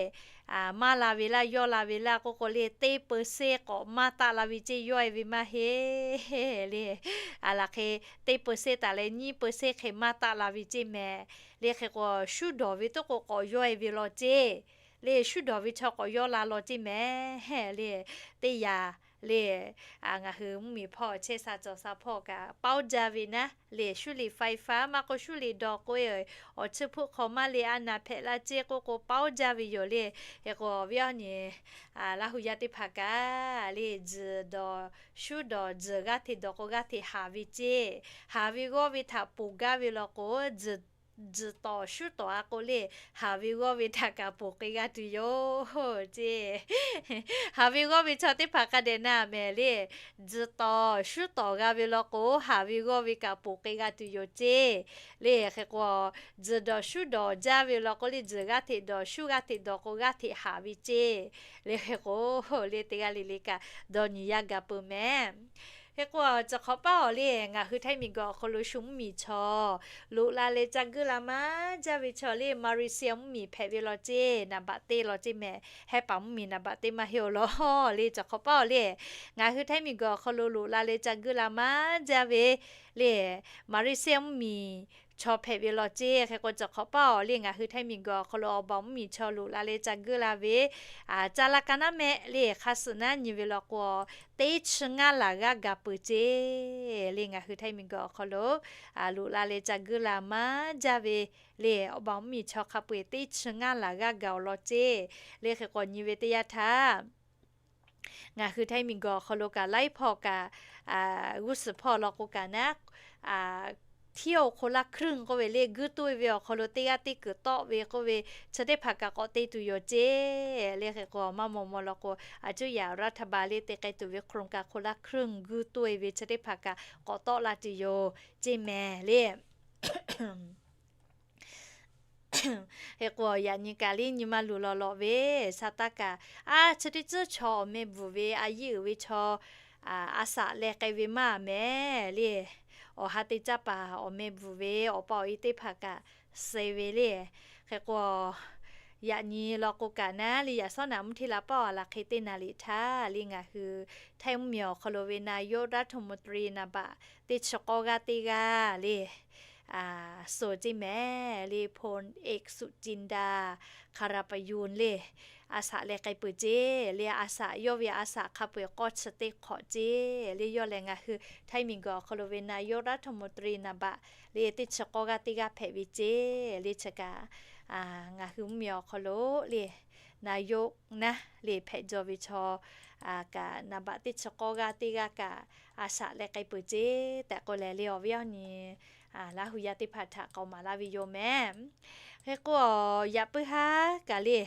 maˇ la ve laˇ, yawˇ la ve laˇ k'oˆ k'o le, teˇ เปอร์เซ็นต์ k'awꞈ maˇ taˆ la ve ceˇ, yawˇ-e ve maˇ heˆ le. A laˬ hk'e teˇ เปอร์เซ็นต์ taˍ leh nyiˇ เปอร์เซ็นต์ hk'e maˇ taˆ la ve ceˇ mehˍ le. Hk'e k'o, shuˉ dawˬ ve toˉ k'o k'awꞈ yawˇ-e ve law ceˇ le. Shuˉ dawˬ ve chaw k'awꞈ yawˇ la law ceˇ mehˍ le. Teˇ yanˇ le, ngaˬ hui mvuhˇmiˬ hpawˇ chehˇ sha cawˬ sha hpawˇ kaꞈ paoˉ jaˇ ve naˉ le, shuˉ liꞈ ไฟฟ้า maˇ k'o shuˉ liꞈ dawˬ k'o, awˬ chiˇ hpuˆ hk'aw maˇ le, a naˍ hpehꞈ la ceˇ k'oˆ k'o, paoˉ jaˇ ve yoˬ le. Hk'e k'o, awˬ viˉ awˬ nyi Laˇ huˍ yaˇ teˇ hpaˍ kaꞈ le, tzuhˬ dawˬ shuˉ dawˬ, tzuhˬ g'aˇ hteꞈ dawˬ k'o g'aˇ hteꞈ haˍ ve ceˇ. Haˍ ve g'awˇ ve htaꞈ ponˬ gaˇ ve law k'o, tzuhˬ tzuhˬ tawˍ shuˉ tawˍ a k'o le, haˍ ve g'awˇ ve htaꞈ kaꞈ ponˬ k'ai g'a tuˬ yoˬ ceˇ. Haˍ ve g'awˇ ve chaw teˇ hpaˍ hk'a dehꞈ na mehˍ le. Tzuhˬ tawˍ shuˉ tawˍ g'a ve law k'o, haˍ ve g'awˇ ve kaꞈ ponˬ k'ai g'a tuˬ yoˬ ceˇ le. Hk'e k'o, tzuhˬ dawˬ shuˉ dawˬ jaˇ ve law k'o le, tzuhˬ g'aˇ hteꞈ dawˬ, shuˉ g'aˇ hteꞈ dawˬ k'o g'aˇ hteꞈ haˍ ve ceˇ le. Hk'e k'o, le teˇ g'aˇ le le kaꞈ dawˇ nyi yaˇ ga peuˬ mehˍ. Hk'e k'o, tcuh hk'awꞈ paˉ awˬ le, ngaˬ hui Htaiˇ miˬguiˬ awˬ hk'aw lo shu mvuhˇmiˬ chaw loꞈ la leh ca guiˇ la maˇ jaˇ ve chaw le, Malaysia mvuhˇmiˬ hpehꞈ ve law ceˇ, naˍ baꞈ teˇ law ceˇ mehˍ. Hehˉ paˍ mvuhˇmiˬ naˍ baꞈ teˇ maˇ heˆ-oˬ law le. Tcuh hk'awꞈ paˉ awˬ le, ngaˬ hui Htaiˇ miˬguiˬ awˬ hk'aw lo loꞈ la leh ca guiˇ la maˇ jaˇ ve le, Malaysia mvuhˇmiˬ chaw hpehꞈ ve law ceˇ. Hk'e k'o, tcuh hk'awꞈ paˉ awˬ le, ngaˬ hui Htaiˇ miˬguiˬ awˬ hk'aw lo awˬ baˬ mvuhˇmiˬ chaw loꞈ la leh ca guiˇ la ve, ca la ka naˉ mehˆ le, hk'a suhˍ naˉ nyi ve law k'o, teˇ chi ngaˇ laˬ g'aˇ gaˬ peuˬ ceˇ le. Ngaˬ hui Htaiˇ miˬguiˬ awˬ hk'aw lo loꞈ la leh ca guiˇ la maˇ jaˇ ve le, awˬ baˬ mvuhˇmiˬ chaw hk'a peu-eˬ teˇ chi ngaˇ laˬ g'aˇ gaˬ awˬ law ceˇ le. Hk'e k'o, nyi ve teˇ yanˇ htaˇ ngaˬ hui Htaiˇ miˬguiˬ awˬ hk'aw lo kaꞈ laiˉ hpawˇ kaꞈ, g'uˇ suhˍ hpawˇ law k'o kaꞈ naˉ, เที่ยวคนละครึ่ง k'oˆ ve le, guiˇ toˇ-e ve awˬ hk'aw lo teˇ g'aˇ teˇ kuiˬ tawˆ ve k'oˆ ve, chi teˇ hpaˍ kaꞈ k'awꞈ te tuˬ yoˬ ceˇ le. Hk'e k'o, maˇ maw maw law k'o, a cuˇ yaꞈ รัฐบาล le te k'ai tuˬ ve โครงการคนละครึ่ง guiˇ toˇ-e ve chi teˇ hpaˍ kaꞈ k'awꞈ tawˆ la tuˬ yoˬ ceˇ mehˍ le. Hk'e k'o, yaꞈ nyi kaꞈ le nyi ma luˬ lawˬ lawꞈ ve sha taˇ kaꞈ, a chi teˇ tcuhˉ chaw awˬ meh bvuhˬ ve a yeˇ uiˍ ve chaw a shaꞈ leh k'ai ve maˇ mehˍ le. awˬ ha te caˇ paˍ awˬ meh bvuhˬ ve awˬ pa awˬ e teˇ hpaˍ kaꞈ suh ve le. Hk'e k'o, yaꞈ nyi law k'o kaꞈ naˉ le, yaꞈ shawˉ naꞈ mvuhˇ hteˇ la paˆ awˬ laˬ hk'e teˇ naˍ liꞈ htaˇ le ngaˬ hui Htaiˇ mvuhˇmiˬ awˬ hk'aw lo ve นายกรัฐมนตรี naˍ baꞈ teˇ chi k'awˇ g'aˇ teˇ g'aˇ le, suh ceˇ mehˍ le, พลเอกสุจินดา คณาประยูร le, a shaꞈ leh k'ai peuˬ ceˇ le, a shaꞈ yawˇ ve a shaꞈ hk'a peu-eˬ k'awˇ chi teˇ hk'awꞈ ceˇ le, yawˇ lehˬ ngaˬ hui Htaiˇ miˬguiˬ awˬ hk'aw lo ve นายกรัฐมนตรี naˍ baꞈ le teˇ chi k'awˇ g'aˇ teˇ g'aˇ hpehꞈ ve ceˇ le. Chi kaꞈ ngaˬ hui mvuhˇmiˬ awˬ hk'aw lo le นายก naˉ le hpehꞈ jaw ve chaw kaꞈ naˍ baꞈ teˇ chi k'awˇ g'aˇ teˇ g'aˇ kaꞈ a shaꞈ leh k'ai peuˬ ceˇ tehꞈ k'oˆ leh le, awˬ viˉ awˬ nyi Laˇ hu yaˇ teˇ hpaˍ htaꞈ k'aoˍ maˍ laˇ ve yoˬ mehˍ. Hk'e k'o, yaꞈ puiˉ haˉ kaꞈ le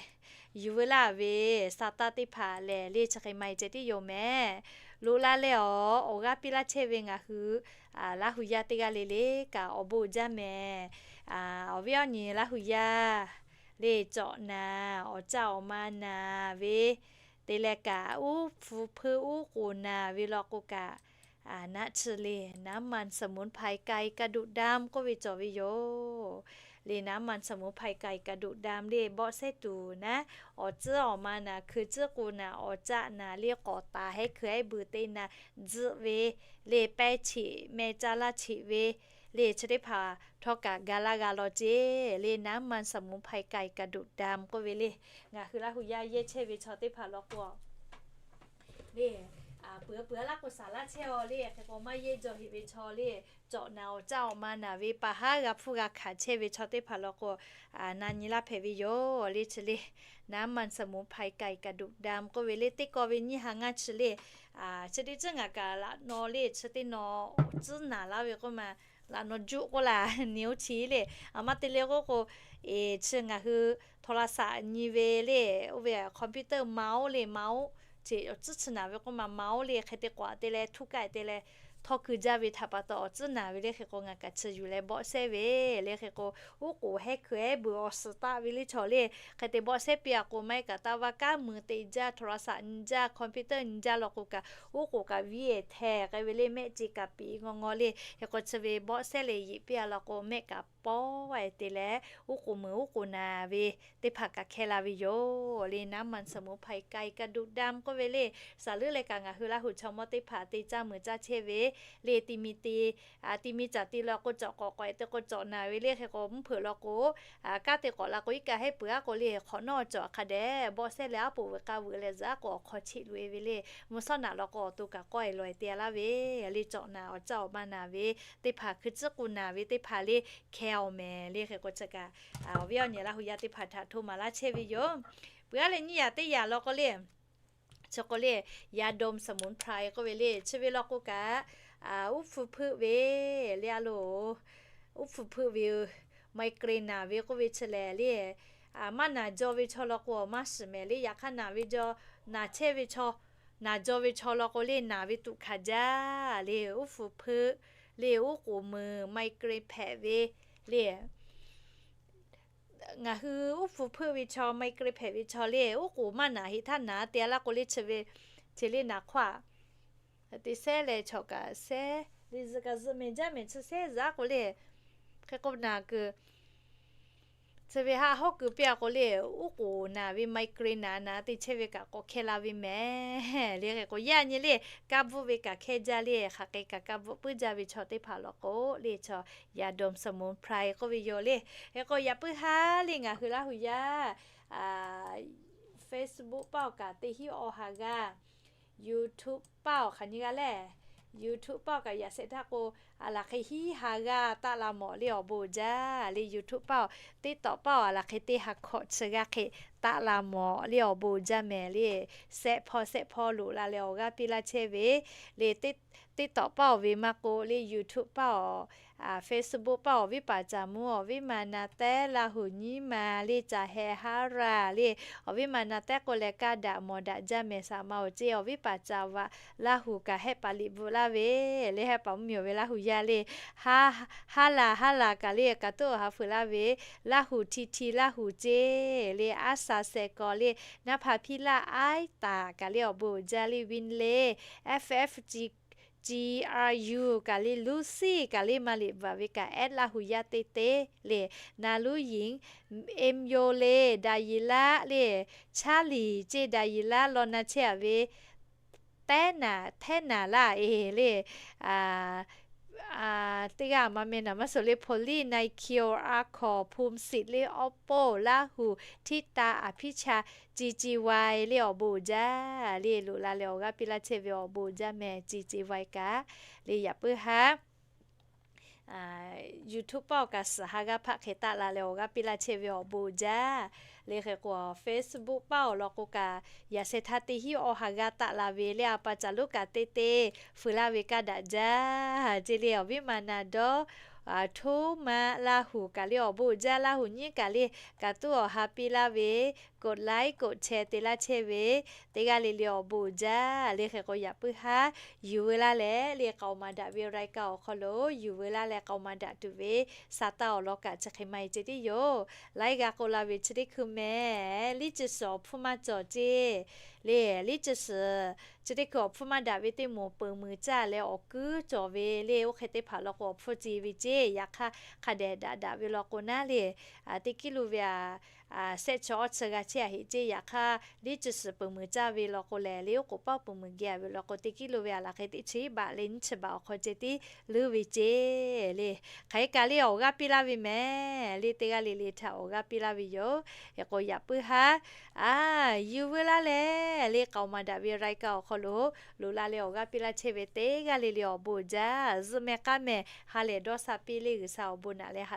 yuˬ veu laˇ ve sa taˇ teˇ hpaˍ lehˬ le chi hk'e maˇ heˆ ceh tiˉ yoˬ mehˍ. Loꞈ la leh awˬ, awˬ g'aˇ piˇ laˇ chehˇ ve ngaˬ hui Laˇ hu yaˇ teˇ g'aˇ le le kaꞈ awˬ bon jaˇ mehˍ. Awˬ viˉ awˬ nyi Laˇ hu yaˇ le cawꞈ naˍ, awˬ caˇ awˬ ma naˍ ve te leh kaꞈ, uˉ hpu hpeuˆ uˉ k'oˍ naˍ ve law k'o kaꞈ, naˆ chi le น้ำมันสมุนไพรไกลกระดูกดำ k'oˆ ve cawˬ ve yoˬ. Le น้ำมันสมุนไพรไกลกระดูกดำ le bawˆ shehˉ tuˬ naˉ, awˬ tcuhˉ awˬ ma naˍ, hkui tcuhˉ k'o naˍ, awˬ caˆ naˍ le, k'awꞈ taˍ hehˉ hkui hehˉ beuꞈ te naˍ, tzuhˆ ve le pehˇ cheꞈ meh caˇ laˇ cheꞈ ve le chi teˇ hpaˍ htawˇ kaꞈ ga laˇ g'a law ceˇ le น้ำมันสมุนไพรไกลกระดูกดำ k'oˆ ve le. Ngaˬ hui Laˇ hu yaˇ yehˇ chehˇ ve chaw teˇ hpaˍ law k'o le, peuˬ peuˬ laˇ k'o saˍ laˇ chehˇ aw le, hk'e k'o maˇ yehˇ jaw heꞈ ve chaw le, cawꞈ naˍ awˬ caˇ awˬ ma naˍ ve pa haˉ g'a hpfuhˇ g'a hkanˍ chehˇ ve chaw teˇ hpaˍ law k'o, na nyi laˇ hpehꞈ ve yoˬ le chi le. น้ำมันสมุนไพรไกลกระดูกดำ k'oˆ ve le, teˇ kaw ve nyiˇ ha ngaˇ chi le. Chi teˇ ceuˬ ngaˬ kaꞈ laꞈ naw le chi teˇ naw awˬ tcuhˉ naˍ laˇ ve k'oˆ ma, laꞈ naw juˆ k'oˆ laˬ ni oˇ chi le. Aˬ ma te le k'oˆ k'o, eˬ chi ngaˬ hui โทรศัพท์ nyi ve le, oˇ ve computer ma oˉ le ma oˉ, chi awˬ tcuhˉ chi naˍ ve k'oˆ ma ma oˉ le hk'e te k'awꞈ te leh htuˇ kaˆ te leh htawˇ keu jaˇ ve htaꞈ pa taw awˬ tcuhˉ naˍ ve le. Hk'e k'o ngaˬ kaꞈ chi yuˬ leh bawˆ shehˇ ve le. Hk'e k'o uˉ k'oˍ hehˉ hkui hehˉ beuꞈ awˬ suhˍ taˆ ve le chaw le. Hk'e te bawˆ shehˇ piˇ a k'o maˇ heˆ kaꞈ taˇ vaˇ kanˉ mui te jaˇ, โทรศัพท์ nyi jaˇ, computer nyi jaˇ law k'o kaꞈ, uˉ k'oˍ kaꞈ viˉ ehˍ htehˍ k'ai ve le, mehˆ ce kaꞈ piˍ ngaw ngaw le. Hk'e k'o chi ve bawˆ shehˇ leh yeꞈ piˇ a law k'o mehˆ kaꞈ pawˆ ehˍ te leh uˉ k'oˍ mui uˉ k'oˍ naˍ ve teˇ hpaˍ kaꞈ hkeh la ve yoˬ le. น้ำมันสมุนไพรไกลกระดูกดำ k'oˆ ve le. Saˍ leuˉ leh kaꞈ ngaˬ hui Laˇ hu chaw mawˇ teˇ hpaˍ te caˇ mui caˇ chehˇ ve le, ti mi te ti mi caˬ ti law k'o cawꞈ k'awꞈ k'awꞈ te k'o cawꞈ naˍ ve le. Hk'e k'o mvuhˇ hpeuꞈ law k'o, kanˉ te k'awꞈ la k'o iˉ kaˆ hehˉ peuˬ aˉ k'o le, hk'awꞈ nawˉ cawˬ hk'a dehꞈ bawˆ shehˇ leh aˉ poꞈ veuꞈ k'a veuꞈ leh zuhꞈ aˉ k'o awˬ hk'aw cheˆ loꞈ e ve le. Mvuhˇ shawˉ naꞈ law k'o awˬ to kaꞈ k'awehˬ lawehˬ te laˇ ve le. Cawꞈ naˍ awˬ caˇ awˬ ma naˍ ve teˇ hpaˍ, hkui tcuhˉ k'o naˍ ve teˇ hpaˍ le hkeh awˬ mehˍ le. Hk'e k'o chi kaꞈ awˬ viˉ awˬ nyi Laˇ hu yaˇ teˇ hpaˍ htaꞈ hto maˍ laˇ chehˇ ve yoˬ. Peuˬ aˉ leh nyiˇ yaꞈ teˇ yaꞈ law k'o le, chi k'o le, ยาดมสมุนไพร k'oˆ ve le. Chi ve law k'o kaꞈ uˉ hpu hpeuˆ ve le a loˬ, uˉ hpu hpeuˆ ve, migraine naˍ ve k'oˆ ve chi lehˬ le, maˇ naˍ jaw ve chaw law k'o maˇ shiˍ mehˍ le. Yaꞈ hk'aˇ naˍ ve jaw, naˍ chehˇ ve chaw, naˍ jaw ve chaw law k'o le naˍ ve tuꞈ hkanˍ jaˇ le. Uˉ hpu hpeuˆ le, uˉ k'oˍ mui migraine hpehꞈ ve le. Ngaˬ hui uˉ hpu hpeuˆ ve chaw, migraine hpehꞈ ve chaw le, uˉ k'oˍ maˇ naˍ heˆ htaˇ naˍ te a laˇ k'o le chi ve, chi le naˍ hk'oˆ a te sehˉ leh chaw kaꞈ sehˉ le, zuhꞈ kaꞈ zuhꞈ mehˍ jaˇ mehˍ chi sehˉ zuhꞈ aˉ k'o le. Hk'e k'o naˍ kuiˬ chi ve haˆ hawˉ kuiˬ piˇ a k'o le, uˉ k'oˍ naˍ ve migraine naˍ naˍ te chehˇ ve kaꞈ k'awꞈ hkeh la ve mehˍ le. Hk'e k'o yaˇ nyi le, kaˇ bvuhˆ ve kaꞈ hkehˇ jaˇ le, hk'aˬ hk'e kaꞈ kaˇ bvuhˆ puiˉ jaˇ ve chaw teˇ hpaˍ law k'o le, chaw ยาดมสมุนไพร k'oˆ ve yoˬ le. Hk'e k'o yaꞈ puiˉ haˉ le ngaˬ hui Laˇ hu yaˇ Facebook paˆ awˬ kaꞈ teˇ hinˉ awˬ ha g'aˇ, YouTube paˆ awˬ hk'aˬ nyi g'aˇ lehˬ, YouTube paˆ awˬ kaꞈ yaꞈ shehˍ htaˇ k'o, a laˬ hk'e hinˉ ha g'aˇ taˆ la mawˬ le awˬ bon jaˇ le. YouTube paˆ awˬ, TikTok paˆ awˬ a laˬ hk'e teˇ ha hkawꞈ chi g'aˇ hk'e taˆ la mawˬ le awˬ bon jaˇ mehˍ le. Sehˆ hpawˇ sehˆ hpawˇ loꞈ la leh awˬ g'aˇ piˇ laˇ chehˇ ve le. TikTok paˆ awˬ ve maˇ k'o le, YouTube paˆ awˬ, Facebook paˆ awˬ viˉ paˍ caˍ mvuh awˬ viˉ ma na tehˉ Laˇ hu nyiˇ ma le, caˬ heh haˉ raˬ le, awˬ viˉ ma na tehˉ k'oˆ leh kaˇ daꞈ mawˬ daꞈ jaˇ mehˍ saˍ ma awˬ ceˇ. Awˬ viˉ paˍ caˍ vaꞈ Laˇ hu kaꞈ hehˆ paˍ liꞈ bvuhꞈ laˇ ve le, hehˆ paˍ mvuhˇmiˬ awˬ ve Laˇ hu yaˇ le, haˉ laˬ haˉ laˬ kaꞈ le kaꞈ tuˉ awˬ ha fuiˍ laˇ ve, Laˇ hu hti hti Laˇ hu ceˇ le, aˉ sha seh kaw le, naˇ hpa hpiˇ laˇ aiˉ taˍ kaꞈ le awˬ bon jaˇ le, win le, F F G G R U kaꞈ le, Lucy kaꞈ le, maˇ liꞈ bvuhꞈ ve kaꞈ, Ed Laˇ hu yaˇ teˇ teˇ le, Na Luˇ Yinˍ, Em Yo le, Daˍyiˍ laˇ le, Chaˇ liˍ ceˇ, Daˍyiˍ laˇ law na chehˇ a ve, Tehˉ naˍ, Tehˉ naˍ laˇ e le, teˇ g'aˇ maˇ meh naˍ maˇ suh le, Hpaw liˇ, Nai Kio, A Hkaw, Hpu Siˍ le, Awˇ Poˇ, Laˇ hu, Htiˇ Ta, A Hpiˇ Cha, Ci Ci Wai le, awˬ bon uiˍ jaˇ le, loꞈ la leh awˬ g'aˇ piˇ laˇ chehˇ ve awˬ bon uiˍ jaˇ meh, Ci Ci Wai kaꞈ le. Yaꞈ puiˉ haˉ YouTube paˆ awˬ kaꞈ suhˍ ha g'aˇ hpaˆ hk'e taˆ la leh awˬ g'aˇ piˇ laˇ chehˇ ve awˬ bon uiˍ jaˇ le. Hk'e k'o, Facebook paˆ awˬ lawn k'o kaꞈ, yaꞈ sheh htaˇ teˇ hinˉ awˬ ha g'aˇ taˆ la ve le, a pa caˬ lonˉ kaꞈ teˇ teˇ fuiˍ laˇ ve kaˇ daꞈ jaˇ ce le. Awˬ viˉ ma na dawˇ, Htoˉ maˆ Laˇ hu kaꞈ le, awˬ bon uiˍ jaˇ. Laˇ hu nyiˉ kaꞈ le, kaꞈ tuˉ awˬ ha piˇ laˇ ve, กดไลค์ กดแชร์ te laˇ chehˇ ve, teˇ g'aˇ le le awˬ bon uiˍ jaˇ le. Hk'e k'o, yaꞈ puiˉ haˉ yuˬ veu laˇ leh le, k'aoˍ maˍ daꞈ ve รายการ awˬ hk'aw lo yuˬ veu laˇ leh, k'aoˍ maˍ daꞈ tuˬ ve sa taˇ awˬ lawn kaꞈ chi hk'e maˇ heˆ ce tiˉ yoˬ. Laiˉ g'a k'oˆ la ve chi teˇ hkui meh, liˇ ciˇ suhˍ awˬ hpfuhˇ maˇ cawˬ ce le. Liˇ ciˇ suhˍ chi teˇ hkui awˬ hpfuhˇ maˇ daꞈ ve teˇ moˍ peuˬ muiˬ caˇ leh awˬ kuiˉ cawˬ ve le. Oˇ hk'e teˇ hpaˍ law k'o awˬ hpfuhˇ ci ve ce. Yaꞈ hk'aˇ, hk'a dehꞈ daꞈ daꞈ ve law k'o naˉ le, teˇ kiˉ lo ve a, shehˆ chi awˇ chi g'a chehˇ a heˆ ce. Yaꞈ hk'aˇ, liˇ ciˇ suhˍ peuˬ muiˬ caˇ ve law k'o lehˬ, le oˉ k'oˍ paˆ peuˬ muiˬ geh a ve law k'o, teˇ kiˉ lo ve a laˬ hk'e teˇ chi baꞈ le nyiˇ chi baꞈ awˬ hk'aw ceh tiˉ leuˉ ve ce le. Hk'aˬ hk'e kaꞈ le awˬ g'aˇ piˇ laˇ ve meh le, teˇ g'aˇ le le htaꞈ awˬ g'aˇ piˇ laˇ ve yoˬ. Hk'e k'o, yaꞈ puiˉ haˉ yuˬ veu laˇ leh le, k'aoˍ maˍ daꞈ ve รายการ awˬ hk'aw lo loꞈ la leh awˬ g'aˇ piˇ laˇ chehˇ ve teˇ g'aˇ le le awˬ bon uiˍ jaˇ. Zuhꞈ meh k'aˉ meh ha lehˬ dawˇ sha piˇ le, G'uiˬsha awˬ bon naꞈ leh ha